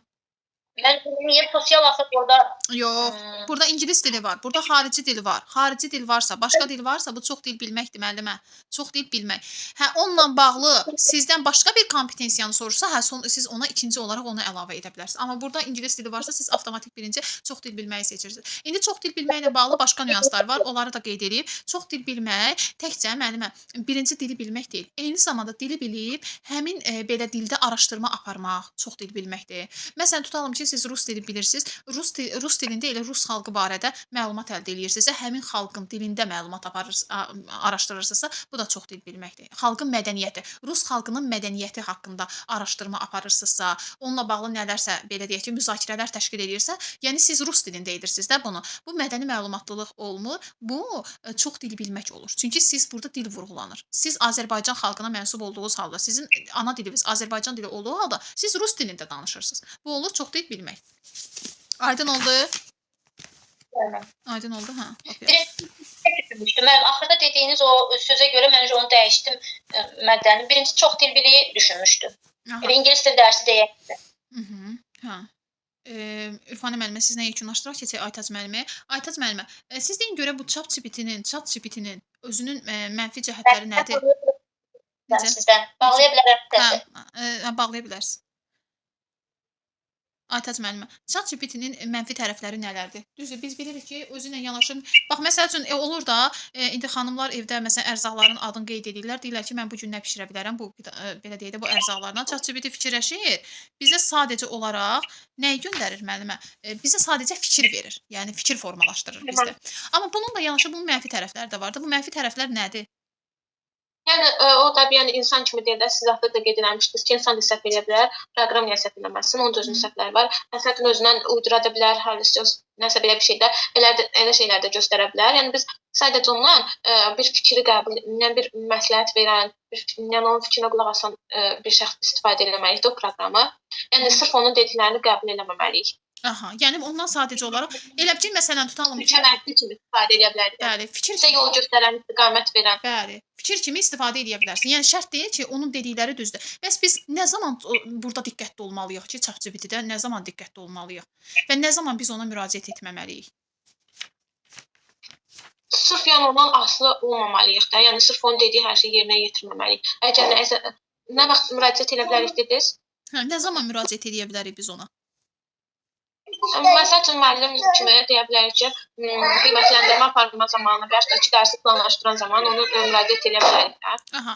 Mən niyə sosial axı orada Yox. Burada ingilis dili var, burada xarici dil var. Xarici dil varsa, başqa dil varsa, bu çox dil bilməkdir müəllimə. Çox dil bilmək. Hə, onunla bağlı sizdən başqa bir kompetensiyanı soruşsa, hə, son, siz ona ikinci olaraq onu əlavə edə bilərsiniz. Amma burada ingilis dili varsa, siz avtomatik birinci çox dil bilməyi seçirsiniz. İndi çox dil bilməklə bağlı başqa nüanslar var. Onları da qeyd edeyim. Çox dil bilmək təkcə müəllimə birinci dili bilmək deyil. Eyni zamanda dili bilib həmin belə dildə araşdırma aparmaq çox dil bilməkdir. Məsələn, tutalım ki, siz rus dili bilirsiniz. Rus dilində elə rus xalqı barədə məlumat əldə eləyirsinizsə, həmin xalqın dilində məlumat araşdırırsınızsa, bu da çox dil bilməkdir. Xalqın mədəniyyəti, rus xalqının mədəniyyəti haqqında araşdırma aparırsınızsa, onunla bağlı nələrsə, belə deyək ki, müzakirələr təşkil edirsə, yəni siz rus dilində edirsiniz də bunu. Bu mədəni məlumatlılıq olmur. Bu çox dil bilmək olur. Çünki siz burada dil vurğulanır. Siz Azərbaycan xalqına mənsub olduğunuz halda, sizin ana diliniz Azərbaycan dili olduğu halda siz rus dilində danışırsınız. Bu olur çox dil bilmək. Aydın oldu? Bəli. Aydın oldu, hə. Birinci düşünmüşdüm. Mən axırda dediyiniz o sözə görə mən onu dəyişdim mədəni. Birinci çox dil biliyi düşünmüşdüm. Elə ingilis dil dərsi deyək. Hə. Ürfan müəllimə sizlə yekunlaşdıraq, keçək Aytac müəlliməyə. Aytac müəllimə, siz deyin görə bu ChatGPT-nin özünün mənfi cəhətləri nədir? Necə? Sizdən bağlaya bilərəm səsi. Hə, bağlaya bilərsiniz. Aytac müəllimə, ChatGPT-nin mənfi tərəfləri nələrdir? Düzdür, biz bilirik ki, özü ilə yanaşı. Bax, məsəl üçün olur da, indi xanımlar evdə məsələn ərzaqların adını qeyd edirlər. Deyirlər ki, mən bu gün nə bişirə bilərəm bu belə deyək də bu ərzaqlardan. ChatGPT fikirləşir. Bizə sadəcə olaraq nəyi göndərir müəllimə? Bizə sadəcə fikir verir. Yəni fikir formalaşdırır bizdə. Amma bununla yanaşı bunun mənfi tərəfləri də vardır. Bu mənfi tərəflər nədir? Yəni o da bir yəni insan kimi deyir də, siz axırda da qeyd eləmişdiniz ki, insan da səhv eləyə bilər, proqram niyə səhv eləməsin, onun da özünün səhvləri var. Məsələn, özündən uydura da bilər, halüsinasiya, nəsə belə bir şey də, elə şeylər də göstərə bilər. Yəni biz sadəcə ondan bir fikri qəbul, yəni bir məsləhət verən, bir, yəni onun fikrinə qulaq asan bir şəxs istifadə eləməliyik də o proqramı. Yəni sırf onun dediklərini qəbul eləməməliyik. Aha, yəni ondan sadəcə olaraq elə ki, məsələn tutalım ki, köməkçi kimi istifadə edə bilərik. Bəli, fikir kimi yol göstərən, istiqamət verən. Bəli, fikir kimi istifadə edə bilərsin. Yəni şərt deyil ki, onun dedikləri düzdür. Bəs biz nə zaman burada diqqətli olmalıyıq ki, ChatGPT-də nə zaman diqqətli olmalıyıq və nə zaman biz ona müraciət etməməliyik? Sırf yəni ondan asılı olmamalıyıq da. Yəni sırf onun dediyi hər şeyi yerinə yetirməməliyik. Əgər nə vaxt müraciət edə bilərik dediniz? Hə, nə zaman müraciət edə bilərik biz ona? Məsəl üçün, müəllim kimi deyə bilərik ki, qiymətləndirmə aparma zamanı və yaxud da ki, dərsi planlaşdıran zaman onu müraciət edə bilərik də. Aha,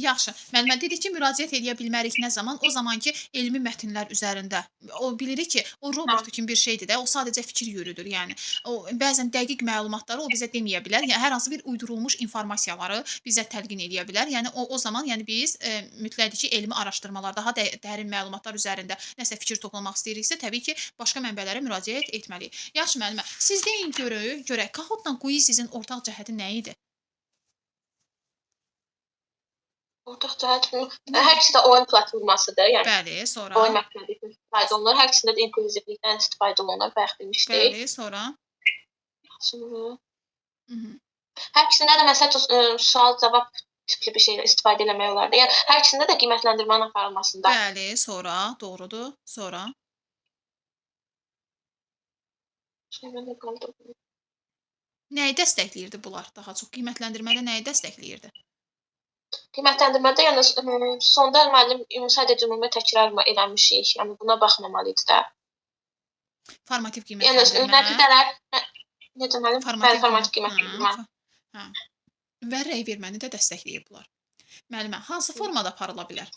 yaxşı. Müəllimə dedik ki, müraciət edə bilmərik nə zaman? O zaman ki, elmi mətnlər üzərində. O bilirik ki, o robot kimi bir şeydir də, o sadəcə fikir yürüdür. Yəni o bəzən dəqiq məlumatları o bizə deməyə bilər. Yəni hər hansı bir uydurulmuş informasiyaları bizə təlqin eləyə bilər. Yəni o zaman yəni biz mütləqdir ki, elmi araşdırmalar, daha dərin məlumatlar üzərində nəsə fikir toplamaq istəyiriksə, təbii ki, başqa mənbələrə müraciət etməliyik. Yaxşı müəllimə, siz deyin görək, Kahootla Quizizin ortaq cəhəti nə idi? Ortaq cəhət hər ikisi də oyun platformasıdır. Yəni, bəli, sonra. Oyun mərkəzindən istifadə olunur. Hər ikisində də inklüzivlikdən istifadə olunur. Bayaq demişdik. Bəli, sonra. Sonra. Hər ikisində də məsələn sual-cavab tipli bir şeylə istifadə eləmək olardı. Yəni hər ikisində də qiymətləndirmənin aparılmasında. Bəli, sonra, doğrudur. Sonra. Nəyi dəstəkləyirdi bunlar daha çox? Qiymətləndirmədə nəyi dəstəkləyirdi? Qiymətləndirmədə yəni sonda müəllim sadəcə ümumi təkrar mı eləmişik? Yəni buna baxmamalıydı da. Formativ qiymətləndirmə. Yəni nəticələr necə müəllim? Bəli, formativ qiymətləndirmə. Hə. Və rəy verməni də dəstəkləyir bunlar. Müəllimə, hansı formada aparıla bilər?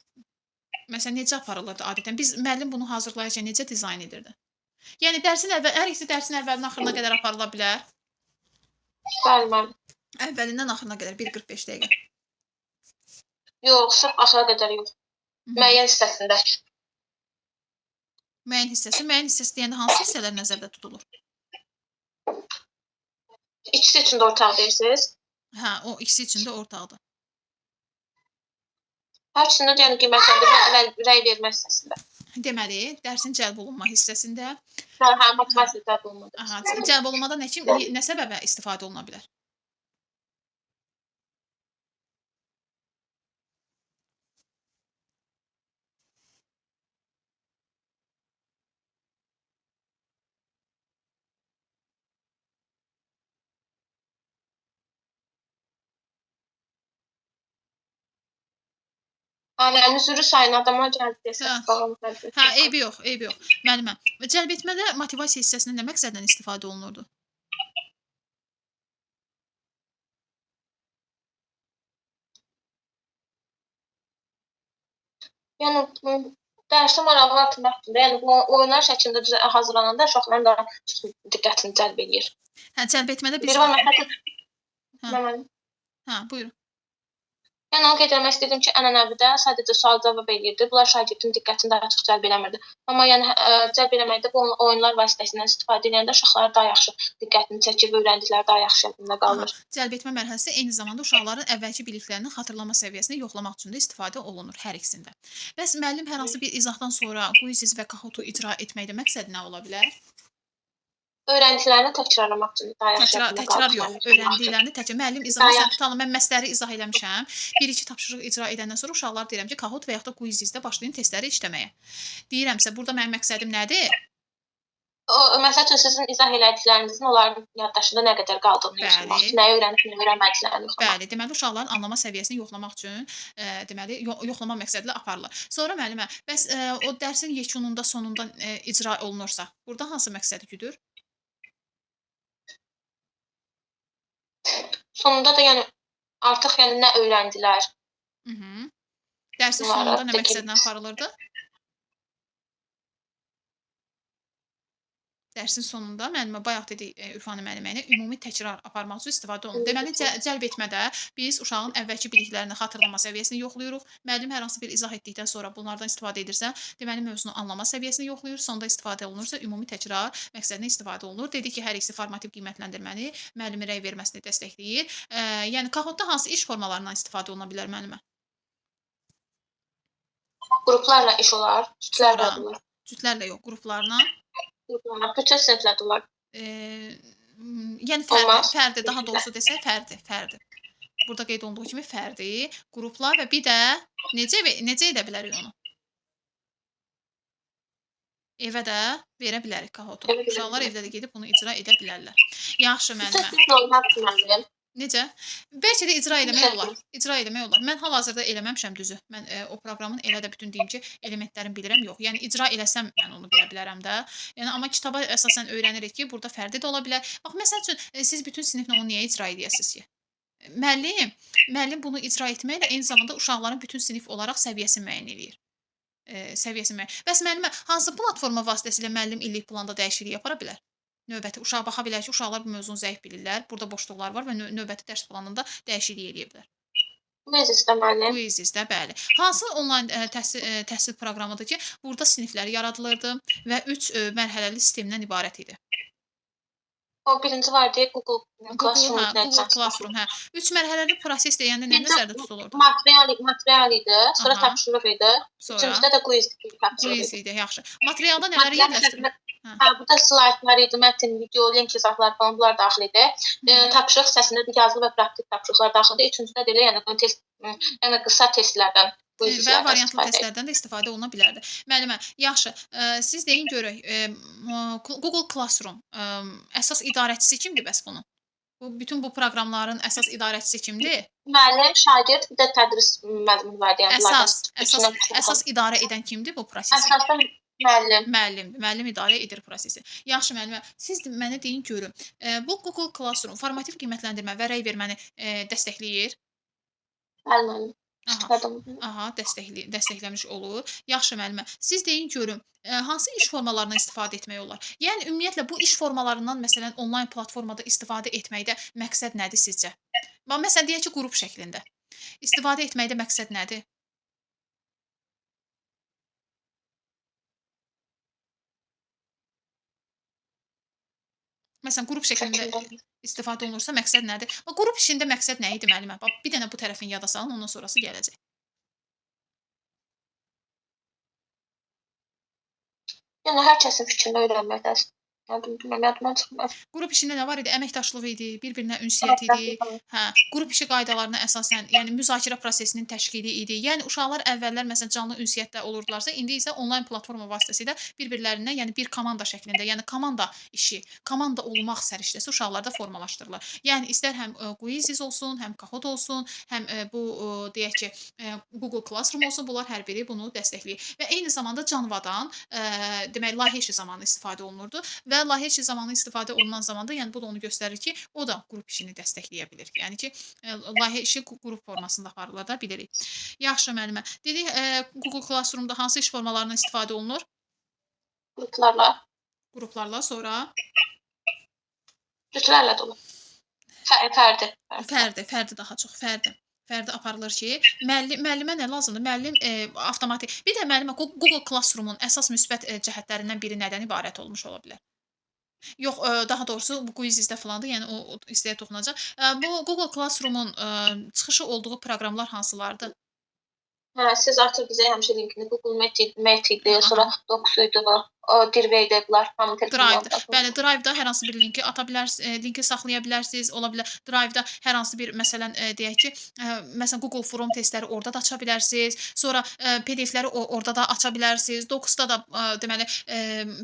Məsələn, necə aparılırdı adətən? Biz müəllim bunu hazırlayarkən necə dizayn edirdi? Yəni dərsin əvvəl, hər ikisi dərsin əvvəlindən axırına qədər aparıla bilər. Bəli, müəllim. Əvvəlindən axırına qədər 1:45 dəqiqə. Yox, sırf axıra qədər yox. Müəyyən hissəsində. Müəyyən hissəsi, müəyyən hissəsi deyəndə hansı hissələr nəzərdə tutulur? İkisi üçün də ortaq deyirsiniz. Hə, o ikisi üçün də ortaqdır. Hər ikisində də yəni qiymətləndirmə, rəy vermə hissəsində. Deməli, dərsin cəlb olunma hissəsində. Hə, motivasiya cəlb olunma. Aha, cəlb olunmada nə kimi, nə səbəbə istifadə oluna bilər? Müəllim, üzrü sayın adama gəldi desə, Hə. bağım gəldi. Hə, eybi yox, eybi yox. Müəllimə, cəlb etmədə motivasiya hissəsindən nə məqsədlə istifadə olunurdu? Yəni dərsi maraqlı artırmaq üçün də, yəni bu oyunlar şəklində hazırlananda uşaqların daha çox diqqətini cəlb eləyir. Hə, cəlb etmədə biz Bir var məsələn, Hə. müəllim. Hə, buyurun. Yəni onu qeyd etmək istəyirdim ki, ənənəvidə sadəcə sual-cavab eləyirdi. Bunlar şagirdin diqqətini daha çox cəlb eləmirdi. Amma yəni cəlb eləməkdə bu oyunlar vasitəsilə istifadə edəndə uşaqlar daha yaxşı diqqətini çəkir və öyrəndikləri daha yaxşı yadında qalır. Cəlb etmə mərhələsi eyni zamanda uşaqların əvvəlki biliklərinin xatırlama səviyyəsini yoxlamaq üçün də istifadə olunur hər ikisində. Bəs müəllim hər hansı bir izahdan sonra Quizizz və Kahoot-u icra etməkdə məqsədi nə ola bilər? Öyrəndiklərini təkrarlamaq üçün daha yaxşı Təkrar, yadında təkrar qalır. yox, öyrəndiklərini təkrar. Müəllim izah, məsələn, tutalım, mən məsləri izah eləmişəm. Bir-iki tapşırıq icra edəndən sonra uşaqlar deyirəm ki, Kahoot və yaxud da Quizizz-də başlayın testləri işləməyə. Deyirəmsə, burada mənim məqsədim nədir? O, məsəl üçün sizin izah elədiklərinizin onların yaddaşında nə qədər qaldığını yoxlamaq, nəyi öyrənib, nə öyrənmədiklərini yoxlamaq. Bəli, deməli uşaqların anlama səviyyəsini yoxlamaq üçün, deməli yoxlama məqsədilə aparılır. Sonra müəllimə, bəs o dərsin yekununda, sonunda icra olunursa, burada hansı məqsədi güdür? Sonunda da yəni artıq yəni nə öyrəndilər? Dərsin sonunda nə məqsədlə aparılırdı? Dərsin sonunda müəllimə bayaq dedik Ürfani müəllimə ilə ümumi təkrar aparmaq üçün istifadə olunur. Deməli cəlb etmədə biz uşağın əvvəlki biliklərini xatırlama səviyyəsini yoxlayırıq. Müəllim hər hansı bir izah etdikdən sonra bunlardan istifadə edirsə, deməli mövzunu anlama səviyyəsini yoxlayır. Sonda istifadə olunursa ümumi təkrar məqsədinə istifadə olunur. Dedik ki, hər ikisi formativ qiymətləndirməni, müəllimin rəy verməsini dəstəkləyir. Yəni Kahoot-da hansı iş formalarından istifadə oluna bilər müəllimə? Qruplarla iş olar, cütlərlə olar. Cütlərlə yox, qruplarla. Bütün siniflərdə olar. Yəni fərdi, daha doğrusu desək fərdi. Burada qeyd olunduğu kimi fərdi, qruplar və bir də necə edə bilərik onu? Evə də verə bilərik Kahoot-u. Uşaqlar evdə də gedib bunu icra edə bilərlər. Yaxşı müəllimə. Necə? Bəlkə də icra eləmək olar. İcra eləmək olar. Mən hal-hazırda eləməmişəm düzü. Mən o proqramın elə də bütün deyim ki, elementlərini bilirəm, yox. Yəni icra eləsəm mən onu bilə bilərəm də. Yəni amma kitaba əsasən öyrənirik ki, burada fərdi də ola bilər. Bax məsəl üçün siz bütün siniflə onu niyə icra eləyəsiniz ki? Müəllim bunu icra etməklə eyni zamanda uşaqların bütün sinif olaraq səviyyəsini müəyyən eləyir. Səviyyəsini müəyyən. Bəs müəllimə hansı platforma vasitəsilə müəllim illik planda dəyişiklik apara bilər? Növbəti uşaq baxa bilər ki, uşaqlar bu mövzunu zəif bilirlər. Burada boşluqlar var və növbəti dərs planında dəyişiklik eləyə bilər. Quizizdə müəllim. Quizizdə, bəli. Hansı onlayn təhsil proqramıdır ki, burada siniflər yaradılırdı və 3 mərhələli sistemdən ibarət idi? O birinci var deyə Google Classroom. Google Classroom, hə. 3 mərhələli proses deyəndə nə nəzərdə tutulurdu? Material idi, sonra tapşırıq idi. Üçüncüdə də quiz tapşırıq idi. Quiz idi, yaxşı. Materialda nələri yerləşdirilir? Hə, burada slaydlar idi, mətn, video, link izahlar falan bunlar daxil idi. Tapşırıq hissəsində də yazılı və praktik tapşırıqlar daxil idi. Üçüncüdə də elə, yəni test, yəni qısa testlərdən və variantlı testlərdən də istifadə oluna bilərdi. Müəllimə, yaxşı, siz deyin görək, Google Classroom əsas idarəçisi kimdir bəs bunun? Bütün bu proqramların əsas idarəçisi kimdir? Müəllim, şagird, bir də tədris məzmunu var. Yəni əsas idarə edən kimdir bu prosesi? Əsasda müəllim. Müəllimdir. Müəllim idarə edir prosesi. Yaxşı müəllimə, siz mənə deyin görüm. Bu Google Classroom formativ qiymətləndirmə və rəy verməni dəstəkləyir? Bəli, müəllim. Aha, dəstəkləmiş olur. Yaxşı müəllimə, siz deyin görüm, hansı iş formalarından istifadə etmək olar? Yəni ümumiyyətlə bu iş formalarından məsələn onlayn platformada istifadə etməkdə məqsəd nədir sizcə? Bax, məsələn deyək ki, qrup şəklində. İstifadə etməkdə məqsəd nədir? Məsələn, qrup şəklində istifadə olunursa məqsəd nədir? Bax, qrup işində məqsəd nə idi müəllimə? Bax, bir dənə bu tərəfini yada salın, ondan sonrası gələcək. Yəni, hər kəsin fikrini öyrənməkdə Bilmirəm, yadımdan çıxmır. Qrup işində nə var idi? Əməkdaşlıq idi, bir-birinə ünsiyyət idi. Hə, qrup işi qaydalarına əsasən, yəni müzakirə prosesinin təşkili idi. Yəni uşaqlar əvvəllər məsələn canlı ünsiyyətdə olurdularsa, indi isə onlayn platforma vasitəsilə bir-birlərinə, yəni bir komanda şəklində, yəni komanda işi, komanda olmaq səriştəsi uşaqlarda formalaşdırılır. Yəni istər həm Quizizz olsun, həm Kahoot olsun, həm bu deyək ki, Google Classroom olsun, bunlar hər biri bunu dəstəkləyir. Və eyni zamanda canvadan, demək layihə işi zamanı istifadə olunurdu və layihə işi zamanı istifadə olunan zamanda, yəni bu da onu göstərir ki, o da qrup işini dəstəkləyə bilir. Yəni ki, layihə işi qrup formasında aparılır da bilirik. Yaxşı müəllimə. Dedik, Google Classroom-da hansı iş formalarından istifadə olunur? Qruplarla. Qruplarla, sonra Cütlərlə də olur. Fərdi. Fərdi, daha çox, fərdi. Fərdi aparılır ki, müəllimə nə lazımdır? Müəllim avtomatik. Bir də müəllimə Google Classroom-un əsas müsbət cəhətlərindən biri nədən ibarət olmuş ola bilər? Yox, daha doğrusu bu Quizizdə filandır, yəni o hissəyə toxunacaq. Bu Google Classroom-un çıxışı olduğu proqramlar hansılardır? Hə, siz artıq bizə həmişə linkini Google Meet idi, sonra Docs idi, Drive idi, bunlar hamı telefonda. Bəli, Drive-da hər hansı bir linki ata bilərsiniz, linki saxlaya bilərsiniz, ola bilər. Drive-da hər hansı bir, məsələn, deyək ki, məsələn Google Form testləri orada da aça bilərsiniz. Sonra PDF-ləri orada da aça bilərsiniz. Docs-da da deməli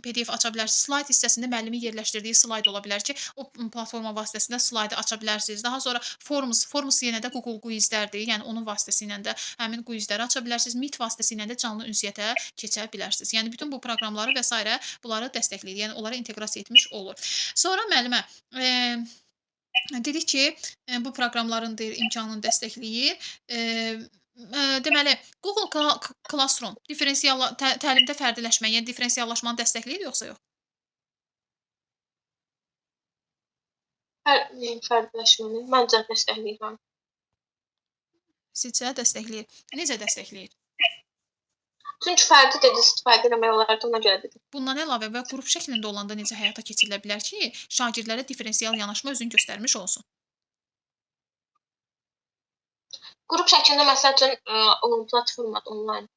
PDF aça bilərsiniz. Slide hissəsində müəllimin yerləşdirdiyi slide ola bilər ki, o platforma vasitəsilə slaydı aça bilərsiniz. Daha sonra Forms yenə də Google Quizlərdir. Yəni onun vasitəsilə də həmin quizləri aça bilərsiniz. Meet vasitəsilə də canlı ünsiyyətə keçə bilərsiniz. Yəni bütün bu proqramları və s. bunları dəstəkləyir. Yəni onlara inteqrasiya etmiş olur. Sonra müəllimə dedik ki, bu proqramların deyir, imkanını dəstəkləyir. Deməli, Google Classroom diferensial təlimdə fərdiləşmə, yəni diferensiallaşmanı dəstəkləyir yoxsa yox? Fərdiləşməni məncə dəstəkləyir. Sizcə dəstəkləyir. Necə dəstəkləyir? Çünki fərdi dedi, istifadə eləmək olardı, ona görə dedim. Bundan əlavə və qrup şəklində olanda necə həyata keçirilə bilər ki, şagirdlərə diferensial yanaşma özünü göstərmiş olsun? Qrup şəklində, məsəl üçün, platformada, onlayn.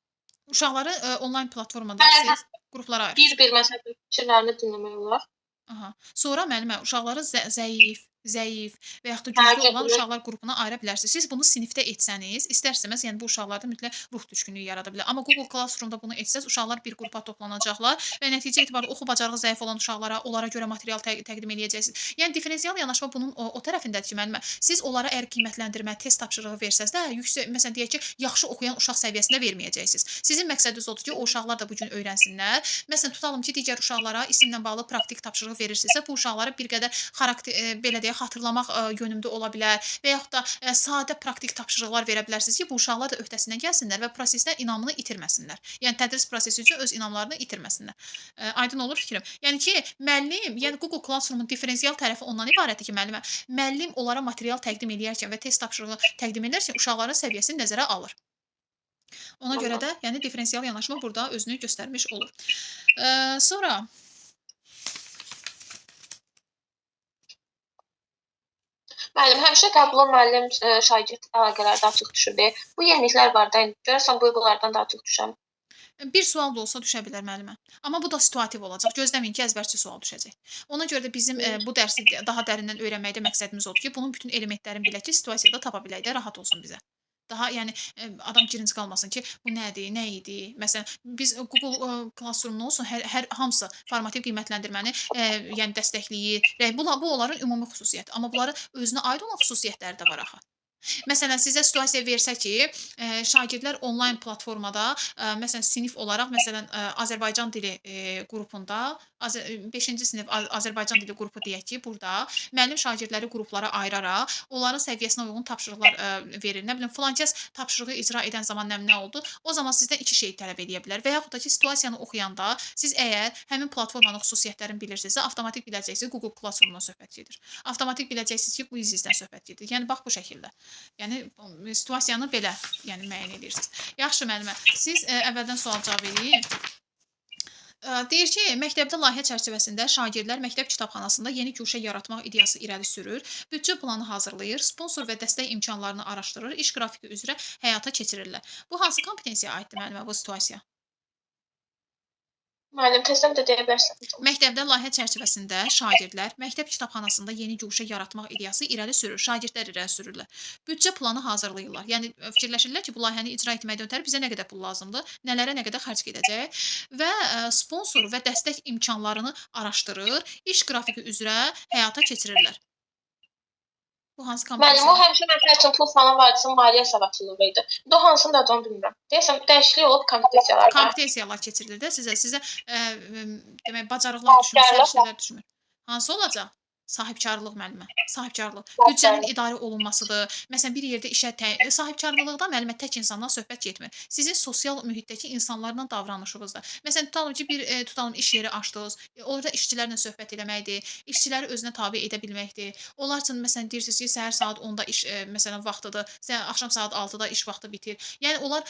Uşaqları onlayn platformada siz qruplara ayırırsınız. Bir-bir, məsəl üçün, fikirlərini dinləmək olar. Aha. Sonra müəllimə, uşaqları zəif və yaxud da güclü olan uşaqlar qrupuna ayıra bilərsiniz. Siz bunu sinifdə etsəniz, istər-istəməz, yəni bu uşaqlarda mütləq ruh düşkünlüyü yarada bilər. Amma Google Classroom-da bunu etsəz, uşaqlar bir qrupa toplanacaqlar və nəticə etibarı oxu bacarığı zəif olan uşaqlara, onlara görə material təqdim eləyəcəksiniz. Yəni diferensial yanaşma bunun o tərəfindədir ki, müəllimə, siz onlara əgər qiymətləndirmə, test tapşırığı versəz də, yüksək, məsələn deyək ki, yaxşı oxuyan uşaq səviyyəsində verməyəcəksiniz. Sizin məqsədiniz odur ki, o uşaqlar da bu gün öyrənsinlər. Məsələn, tutalım ki, digər uşaqlara isimlə bağlı praktik tapşırığı verirsinizsə, bu uşaqlara bir qədər xarakter, belə deyək, xatırlamaq yönümdə ola bilər və yaxud da sadə praktik tapşırıqlar verə bilərsiniz ki, bu uşaqlar da öhdəsindən gəlsinlər və prosesdə inamını itirməsinlər. Yəni tədris prosesi üçün öz inamlarını itirməsinlər. Aydın olur fikrim. Yəni ki, müəllim, yəni Google Classroom-un diferensial tərəfi ondan ibarətdir ki, müəllimə, müəllim onlara material təqdim eləyərkən və test tapşırığı təqdim edərkən uşaqların səviyyəsini nəzərə alır. Ona görə də, yəni diferensial yanaşma burada özünü göstərmiş olur. Sonra Müəllim, həmişə qəbula müəllim şagird əlaqələri daha çox düşür. Bu yeniliklər var da, görəsən bu bunlardan daha çox düşər. Bir sual da olsa düşə bilər müəllimə. Amma bu da situativ olacaq. Gözləməyin ki, əzbərçi sual düşəcək. Ona görə də bizim bu dərsi daha dərindən öyrənməkdə məqsədimiz odur ki, bunun bütün elementlərini bilək ki, situasiyada tapa bilək də, rahat olsun bizə. Daha yəni adam girinci qalmasın ki, bu nədir, nə idi? Məsələn, biz Google Classroom nə olsun, hər hamısı formativ qiymətləndirməni yəni dəstəkləyir. Bu onların ümumi xüsusiyyəti, amma bunların özünə aid olan xüsusiyyətləri də var axı. Məsələn, sizə situasiya versə ki, şagirdlər onlayn platformada, məsələn, sinif olaraq, məsələn, Azərbaycan dili qrupunda, 5-ci sinif Azərbaycan dili qrupu deyək ki, burada müəllim şagirdləri qruplara ayıraraq, onların səviyyəsinə uyğun tapşırıqlar verir. Nə bilim, filan kəs tapşırığı icra edən zaman nə oldu? O zaman sizdən iki şey tələb eləyə bilər. Və yaxud da ki, situasiyanı oxuyanda siz əgər həmin platformanın xüsusiyyətlərini bilirsinizsə, avtomatik biləcəksiniz Google Classroom-dan söhbət gedir. Avtomatik biləcəksiniz ki, Quizizdən söhbət gedir. Yəni, bax bu şəkildə. Yəni, situasiyanı belə müəyyən edirsiniz. Yaxşı, müəllimə, siz əvvəldən sual cavab eləyin. Deyir ki, məktəbdə layihə çərçivəsində şagirdlər məktəb kitabxanasında yeni guşə yaratmaq ideyası irəli sürür, büdcə planı hazırlayır, sponsor və dəstək imkanlarını araşdırır, iş qrafiki üzrə həyata keçirirlər. Bu hansı kompetensiyaya aiddir, müəllimə, bu situasiya? Müəllim, tezdən də deyə bilərsən. Məktəbdə layihə çərçivəsində şagirdlər məktəb kitabxanasında yeni guşə yaratmaq ideyası irəli sürür. Şagirdlər irəli sürürlər. Büdcə planı hazırlayırlar. Yəni fikirləşirlər ki, bu layihəni icra etməkdən ötəri bizə nə qədər pul lazımdır, nələrə nə qədər xərc gedəcək və sponsor və dəstək imkanlarını araşdırır, iş qrafiki üzrə həyata keçirirlər. Bu hansı Müəllim, o kompetensiya? həmişə məsəl üçün pul falan var idisə, maliyyə savadsızlığı idi. İndi o hansının da onu bilmirəm. Deyəsən dəyişiklik olub kompetensiyalarda. Kompetensiyalar keçirilir də sizə. Sizə demək bacarıqlar düşmür, Sahibkarlıq. səriştələr düşmür. Hansı olacaq? Sahibkarlıq müəllimə. Sahibkarlıq. Büdcənin idarə olunmasıdır. Məsələn, bir yerdə işə sahibkarlıqda müəllimə tək insandan söhbət getmir. Sizin sosial mühitdəki insanlarla davranışınızda. Məsələn, tutalım ki, bir tutalım iş yeri açdınız. Orada işçilərlə söhbət eləməkdir, işçiləri özünə tabe edə bilməkdir. Onlar üçün məsələn deyirsiniz ki, səhər saat 10-da iş məsələn vaxtıdır, axşam saat 6-da iş vaxtı bitir. Yəni onlar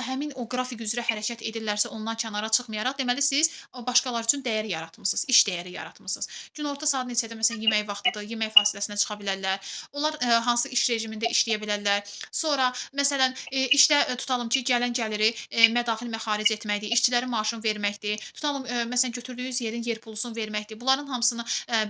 həmin o qrafik üzrə hərəkət edirlərsə, ondan kənara çıxmayaraq, deməli siz başqaları üçün dəyər yaratmısınız, iş dəyəri yaratmısınız. Günorta saat neçədə məsələn yemək vaxtıdır, yemək fasiləsinə çıxa bilərlər. Onlar hansı iş rejimində işləyə bilərlər. Sonra məsələn işdə tutalım ki, gələn gəliri mədaxil məxaric etməkdir, işçilərin maaşını verməkdir. Tutalım məsələn götürdüyünüz yerin yer pulusunu verməkdir. Bunların hamısını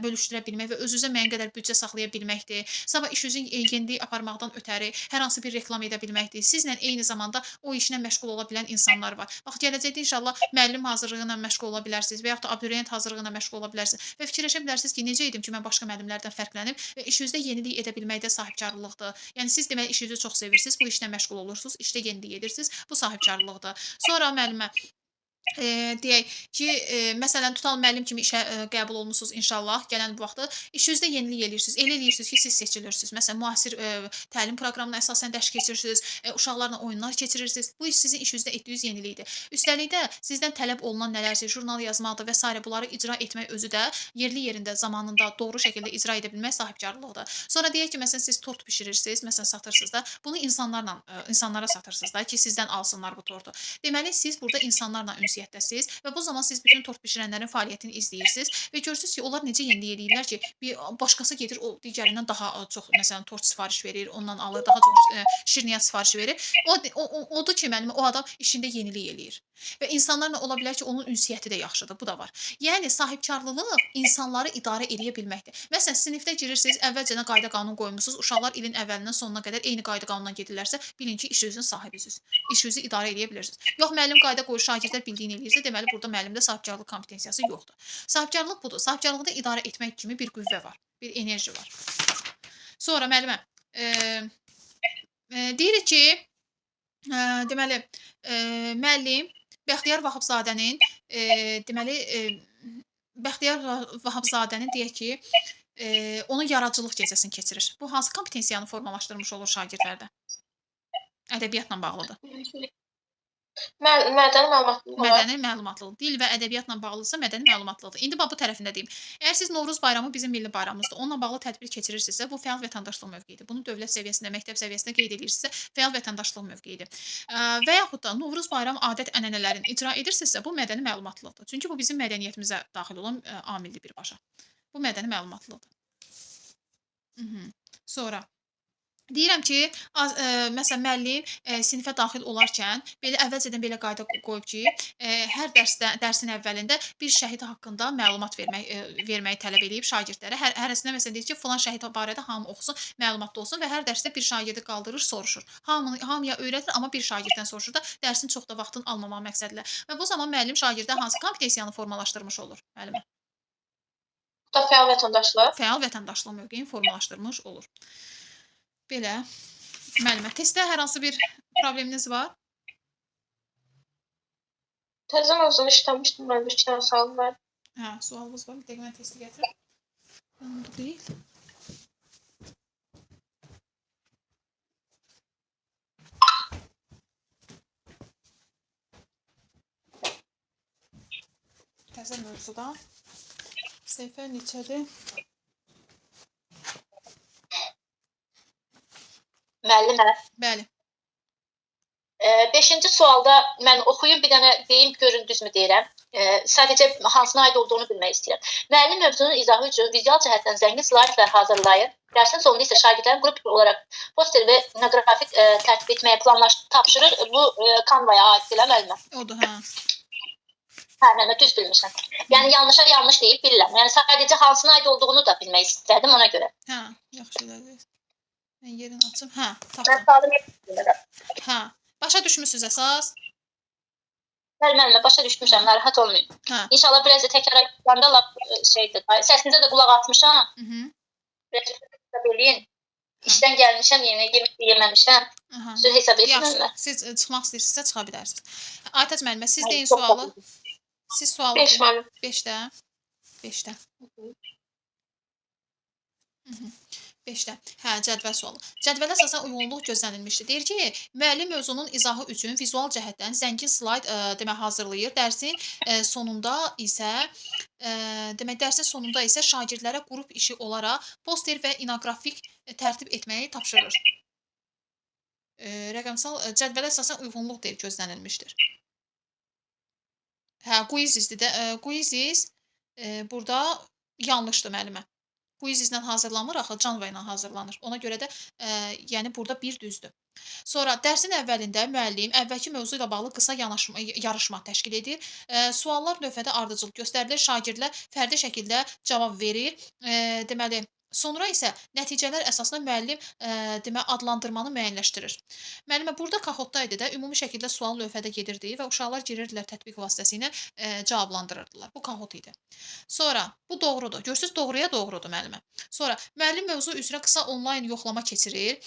bölüşdürə bilmək və özünüzə müəyyən qədər büdcə saxlaya bilməkdir. Sabah işinizin yeniliyi aparmaqdan ötəri hər hansı bir reklam edə bilməkdir. Sizlə eyni zamanda o işlə məşğul ola bilən insanlar var. Bax, gələcəkdə inşallah müəllim hazırlığı ilə məşğul ola bilərsiniz və yaxud da abituriyent hazırlığı ilə məşğul ola bilərsiniz və fikirləşə bilərsiniz ki, necə edim ki, mən başqa müəllimlərdən fərqlənim və işinizdə yenilik edə bilməkdə sahibkarlıqdır. Yəni siz deməli işinizi çox sevirsiniz, bu işlə məşğul olursunuz, işdə yenilik edirsiniz, bu sahibkarlıqdır. Sonra müəllimə deyək ki, məsələn tutalım müəllim kimi işə qəbul olmusunuz inşallah gələn bu vaxtı işinizdə yenilik eləyirsiniz. Elə eləyirsiniz ki, siz seçilirsiniz. Məsələn, müasir təlim proqramına əsasən dərs keçirirsiniz, uşaqlarla oyunlar keçirirsiniz. Bu iş sizin işinizdə etdiyiniz yenilikdir. Üstəlik də sizdən tələb olunan nələrsə, jurnal yazmaqdır və sairə bunları icra etmək özü də yerli yerində, zamanında doğru şəkildə icra edə bilmək sahibkarlıqdır. Sonra deyək ki, məsələn siz tort bişirirsiniz, məsələn satırsınız da, bunu insanlarla insanlara satırsınız da ki, sizdən alsınlar bu tortu. Deməli siz burada insanlarla ünsiyyətdəsiniz və bu zaman siz bütün tort bişirənlərin fəaliyyətini izləyirsiniz və görürsünüz ki, onlar necə yenilik eləyirlər ki, bir başqası gedir o digərindən daha çox məsələn tort sifariş verir, ondan alır, daha çox şirniyyat sifarişi verir. O odur ki, müəllim, o adam işində yenilik eləyir. Və insanlarla ola bilər ki, onun ünsiyyəti də yaxşıdır. Bu da var. Yəni sahibkarlılıq insanları idarə eləyə bilməkdir. Məsələn, sinifdə girirsiniz, əvvəlcədən qayda qanun qoymusunuz. Uşaqlar ilin əvvəlindən sonuna qədər eyni qayda qanundan gedirlərsə, bilin ki, işinizin sahibisiniz. İşinizi idarə eləyə bilirsiniz. Yox, müəllim qayda qoyur, şagirdlər bildiyini eləyirsə, deməli burada müəllimdə sahibkarlıq kompetensiyası yoxdur. Sahibkarlıq budur. Sahibkarlıqda idarə etmək kimi bir qüvvə var, bir enerji var. Sonra müəllimə, deyirik ki, deməli, müəllim Bəxtiyar Vahabzadənin deməli Bəxtiyar Vahabzadənin deyək ki, onun yaradıcılıq gecəsini keçirir. Bu hansı kompetensiyanı formalaşdırmış olur şagirdlərdə? Ədəbiyyatla bağlıdır. Mədəni məlumatlılıq olaraq. Mədəni məlumatlılıq. Dil və ədəbiyyatla bağlıdırsa mədəni məlumatlılıqdır. İndi bax bu tərəfində deyim. Əgər siz Novruz bayramı bizim milli bayramımızdır, onunla bağlı tədbir keçirirsinizsə, bu fəal vətəndaşlıq mövqeyidir. Bunu dövlət səviyyəsində, məktəb səviyyəsində qeyd edirsinizsə, fəal vətəndaşlıq mövqeyidir. Və yaxud da Novruz bayramı adət-ənənələrini icra edirsinizsə, bu mədəni məlumatlılıqdır. Çünki bu bizim mədəniyyətimizə daxil olan amildir birbaşa. Bu mədəni məlumatlılıqdır. Sonra deyirəm ki, məsələn müəllim sinifə daxil olarkən belə əvvəlcədən belə qayda qoyub ki, hər dərsdə dərsin əvvəlində bir şəhid haqqında məlumat verməyi tələb eləyib şagirdlərə. Hərəsinə məsələn deyir ki, filan şəhid barədə hamı oxusun, məlumatlı olsun və hər dərsdə bir şagirdi qaldırır, soruşur. Hamıya öyrədir, amma bir şagirddən soruşur da dərsin çox da vaxtını almamaq məqsədilə. Və bu zaman müəllim şagirdə hansı kompetensiyanı formalaşdırmış olur müəllimə? Bu da fəal vətəndaşlıq. Fəal vətəndaşlıq mövqeyini formalaşdırmış olur. Belə. Müəllimə, testdə hər hansı bir probleminiz var? Təzə mövzunu işləmişdim mən, bir iki dənə sualım var. Hə, sualınız var. Bir dəqiqə mən testi gətirim. Bu deyil. Təzə mövzuda. Səhifə neçədir? Müəllimə. Bəli. 5-ci sualda mən oxuyum, bir dənə deyim, görün düzmü deyirəm. Sadəcə hansına aid olduğunu bilmək istəyirəm. Müəllim mövzunun izahı üçün vizual cəhətdən zəngin slaydlar hazırlayır. Dərsin sonunda isə şagirdlərin qrup olaraq poster və qrafik tərtib etməyi planlaşdırır, tapşırır. Bu Canva-ya aiddir, müəllimə. Odur, hə. Hə, müəllimə düz bilmişəm. Yəni yanlışa yanlış deyib bilirəm. Yəni sadəcə hansına aid olduğunu da bilmək istədim ona görə. Hə, yaxşı elədiniz. Mən yerini açım. Hə, Mən tapdım. sualımı bilmirəm. Hə. Başa düşmüsüz əsas? Bəli müəllimə başa düşmüşəm, narahat olmayın. Hə. İnşallah biraz da təkrar edəndə lap şeydir. Səsinizə də qulaq atmışam. Mhm. Biraz hesab eləyin. İşdən gəlmişəm, yenə yemək də yeməmişəm. Aha. Sür hesab Yaxşı, etmirəm. siz çıxmaq istəyirsinizsə çıxa bilərsiniz. Aytac müəllimə, siz Ay, deyin çox sağ sualı. olun. Siz sualı 5 müəllim. 5-də. 5-də. 5-də. Hə, cədvəl sualı. Cədvələ əsasən uyğunluq gözlənilmişdir. Deyir ki, müəllim mövzunun izahı üçün vizual cəhətdən zəngin slayd demək hazırlayır. Dərsin sonunda isə demək dərsin sonunda isə şagirdlərə qrup işi olaraq poster və inoqrafik tərtib etməyi tapşırır. Rəqəmsal cədvələ əsasən uyğunluq deyir gözlənilmişdir. Hə, Quizizdir də. Quizizz burada yanlışdır müəllimə. Quizizlə hazırlanmır axı, Canva ilə hazırlanır. Ona görə də yəni burada bir düzdür. Sonra dərsin əvvəlində müəllim əvvəlki mövzu ilə bağlı qısa yanaşma, yarışma təşkil edir. Suallar növbədə ardıcıl göstərilir. Şagirdlər fərdi şəkildə cavab verir. Deməli, sonra isə nəticələr əsasında müəllim demək adlandırmanı müəyyənləşdirir. Müəllimə burada Kahootda idi də, ümumi şəkildə sual lövhədə gedirdi və uşaqlar girirdilər tətbiq vasitəsilə cavablandırırdılar. Bu Kahoot idi. Sonra bu doğrudur. Görürsüz, doğruya doğrudur müəllimə. Sonra müəllim mövzu üzrə qısa onlayn yoxlama keçirir.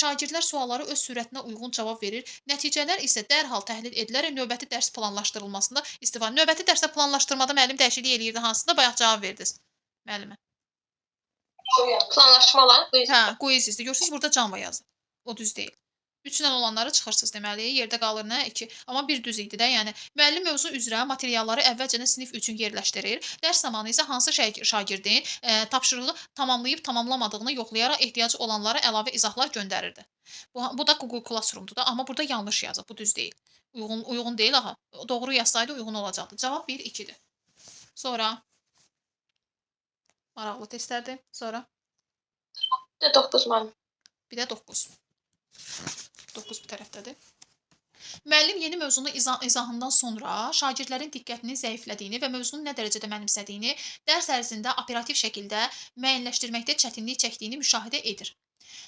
Şagirdlər suallara öz sürətinə uyğun cavab verir. Nəticələr isə dərhal təhlil edilərək növbəti dərs planlaşdırılmasında istifadə. Növbəti dərsdə planlaşdırmada müəllim dəyişiklik eləyirdi, hansında bayaq cavab verdiniz müəllimə. Planlaşma olan quiz. Hə, Quizizdir. Görürsüz, burada Canva yazır. O düz deyil. 3-lə olanları çıxırsınız deməli, yerdə qalır nə? 2. Amma bir düz idi də, yəni müəllim mövzu üzrə materialları əvvəlcədən sinif üçün yerləşdirir. Dərs zamanı isə hansı şagirdin tapşırığı tamamlayıb tamamlamadığını yoxlayaraq ehtiyacı olanlara əlavə izahlar göndərirdi. Bu da Google Classroom'dur da, amma burada yanlış yazıb, bu düz deyil. Uyğun deyil axı. Doğru yazsaydı uyğun olacaqdı. Cavab 1, 2-dir. Sonra maraqlı testlərdir. Sonra Bir də 9 müəllim. Bir də 9. 9 bu tərəfdədir. Müəllim yeni mövzunun izahından sonra şagirdlərin diqqətinin zəiflədiyini və mövzunun nə dərəcədə mənimsədiyini dərs ərzində operativ şəkildə müəyyənləşdirməkdə çətinlik çəkdiyini müşahidə edir.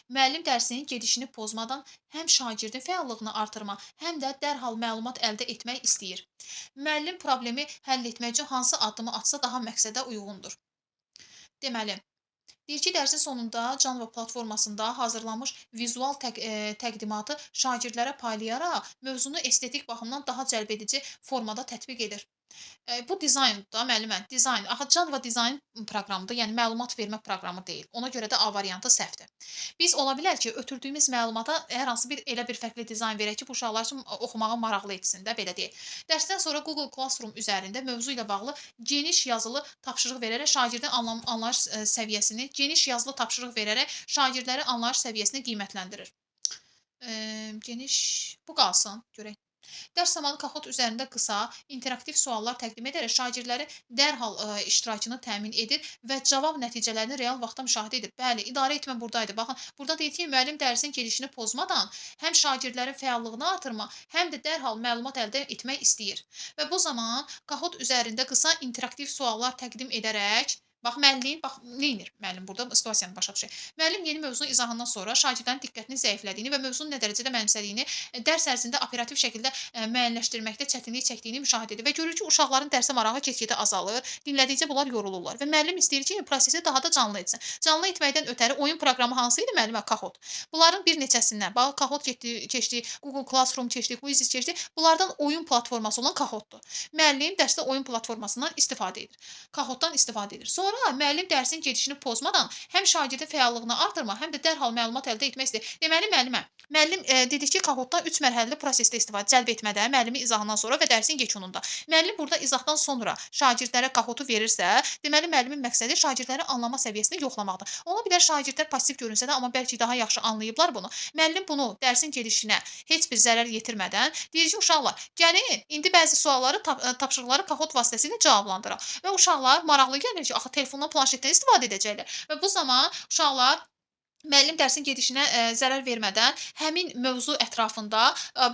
Müəllim dərsinin gedişini pozmadan həm şagirdin fəallığını artırma, həm də dərhal məlumat əldə etmək istəyir. Müəllim problemi həll etmək üçün hansı addımı atsa daha məqsədə uyğundur? Deməli, deyir ki, dərsin sonunda Canva platformasında hazırlanmış vizual təqdimatı şagirdlərə paylayaraq mövzunu estetik baxımdan daha cəlbedici formada tətbiq edir. Bu dizayndır da, müəllimə, dizayn. Axı Canva dizayn proqramıdır, yəni məlumat vermə proqramı deyil. Ona görə də A variantı səhvdir. Biz ola bilər ki, ötürdüyümüz məlumata hər hansı bir elə bir fərqli dizayn verək ki, bu uşaqlar üçün oxumağı maraqlı etsin də, belə deyək. Dərsdən sonra Google Classroom üzərində mövzu ilə bağlı geniş yazılı tapşırıq verərək şagirdin anlayış səviyyəsini, geniş yazılı tapşırıq verərək şagirdlərin anlayış səviyyəsini qiymətləndirir. Geniş, bu qalsın, görək. Dərs zamanı Kahoot üzərində qısa, interaktiv suallar təqdim edərək şagirdlərin dərhal iştirakını təmin edir və cavab nəticələrini real vaxtda müşahidə edir. Bəli, idarə etmə buradaydı. Baxın, burada deyir ki, müəllim dərsin gedişini pozmadan həm şagirdlərin fəallığını artırma, həm də dərhal məlumat əldə etmək istəyir. Və bu zaman Kahoot üzərində qısa interaktiv suallar təqdim edərək, bax, müəllim, bax, nə edir müəllim burada situasiyanı başa düşür. Müəllim yeni mövzunun izahından sonra şagirdlərin diqqətinin zəiflədiyini və mövzunun nə dərəcədə mənimsədiyini dərs ərzində operativ şəkildə müəyyənləşdirməkdə çətinlik çəkdiyini müşahidə edir və görür ki, uşaqların dərsə marağı get-gedə azalır, dinlədikcə bunlar yorulurlar və müəllim istəyir ki, prosesi daha da canlı etsin. Canlı etməkdən ötəri oyun proqramı hansı idi müəllimə? Kahoot. Bunların bir neçəsindən, bax, Kahoot keçdi, Google Classroom keçdi, Quizizz keçdi. Bunlardan oyun platforması olan Kahootdur. Müəllim dərsdə oyun platformasından istifadə edir. Kahootdan istifadə edir. Sonra müəllim dərsin gedişini pozmadan həm şagirdin fəallığını artırma, həm də dərhal məlumat əldə etmək istəyir. Deməli, müəllim dedik ki, Kahootdan 3 mərhələli prosesdə istifadə, cəlb etmədə, müəllimin izahından sonra və dərsin yekununda. Müəllim burada izahdan sonra şagirdlərə Kahootu verirsə, deməli, müəllimin məqsədi şagirdlərin anlama səviyyəsini yoxlamaqdır. Ola bilər şagirdlər pasiv görünsə də, amma bəlkə daha yaxşı anlayıblar bunu. Müəllim bunu dərsin gedişinə heç bir zərər yetirmədən deyir ki, uşaqlar, gəlin, indi bəzi sualları, tapşırıqları Kahoot vasitəsilə cavablandıraq. Və uşaqlar maraqlı gəlir ki, axı telefondan, planşetdən istifadə edəcəklər. Və bu zaman uşaqlar Müəllim dərsin gedişinə zərər vermədən həmin mövzu ətrafında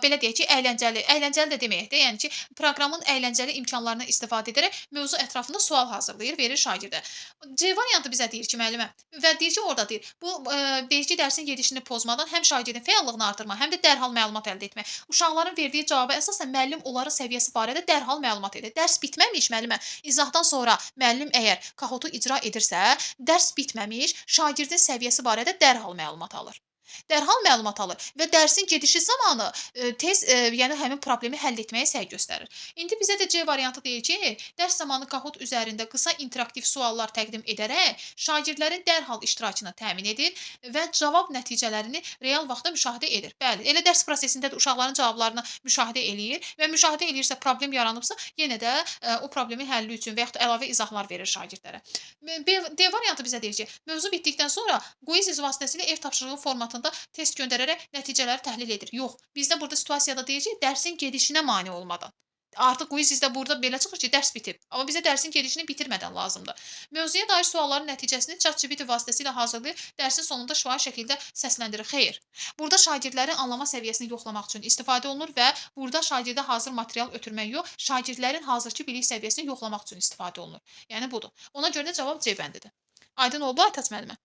belə deyək ki, əyləncəli, əyləncəli də deməyək də, yəni ki, proqramın əyləncəli imkanlarından istifadə edərək mövzu ətrafında sual hazırlayır, verir şagirdə. C variantı bizə deyir ki, müəllimə və deyir ki, orada deyir, bu deyir ki, dərsin gedişini pozmadan həm şagirdin fəallığını artırmaq, həm də dərhal məlumat əldə etmək. Uşaqların verdiyi cavaba əsasən müəllim onların səviyyəsi barədə dərhal məlumat edir. Dərs bitməmiş müəllimə, izahdan sonra müəllim əgər Kahoot-u icra edirsə, dərs bitməmiş şagirdin səviyyəsi barədə dərhal məlumat alır. Dərhal məlumat alır və dərsin gedişi zamanı tez yəni həmin problemi həll etməyə səy göstərir. İndi bizə də C variantı deyir ki, dərs zamanı Kahoot üzərində qısa interaktiv suallar təqdim edərək şagirdlərin dərhal iştirakını təmin edir və cavab nəticələrini real vaxtda müşahidə edir. Bəli, elə dərs prosesində də uşaqların cavablarını müşahidə eləyir və müşahidə eləyirsə problem yaranıbsa, yenə də o problemin həlli üçün və yaxud da əlavə izahlar verir şagirdlərə. D variantı bizə deyir ki, mövzu bitdikdən sonra Quizizz vasitəsilə ev tapşırığı formatında test göndərərək nəticələri təhlil edir. Yox, bizdə burada situasiyada deyir ki, dərsin gedişinə mane olmadan. Artıq Quizizzdə burada belə çıxır ki, dərs bitib. Amma bizə dərsin gedişini bitirmədən lazımdır. Mövzuya dair sualların nəticəsini ChatGPT vasitəsilə hazırlayır, dərsin sonunda şifahi şəkildə səsləndirir. Xeyr. Burada şagirdlərin anlama səviyyəsini yoxlamaq üçün istifadə olunur və burada şagirdə hazır material ötürmək yox, şagirdlərin hazırki bilik səviyyəsini yoxlamaq üçün istifadə olunur. Yəni budur. Ona görə də cavab C bəndidir. Aydın oldu Aytaç müəllimə?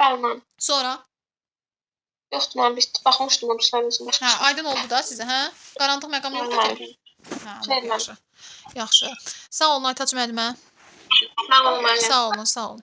Bəli, müəllim. Sonra Yoxdur, müəllim, bitdi. Baxmışdım o birislərin üçün başqa. Hə, aydın oldu da sizə, hə? Qaranlıq məqam yoxdur ki? Hə, Xeyr, yaxşı. Yaxşı. Sağ olun Aytaç müəllimə. Sağ olun, müəllim. Sağ olun, sağ olun.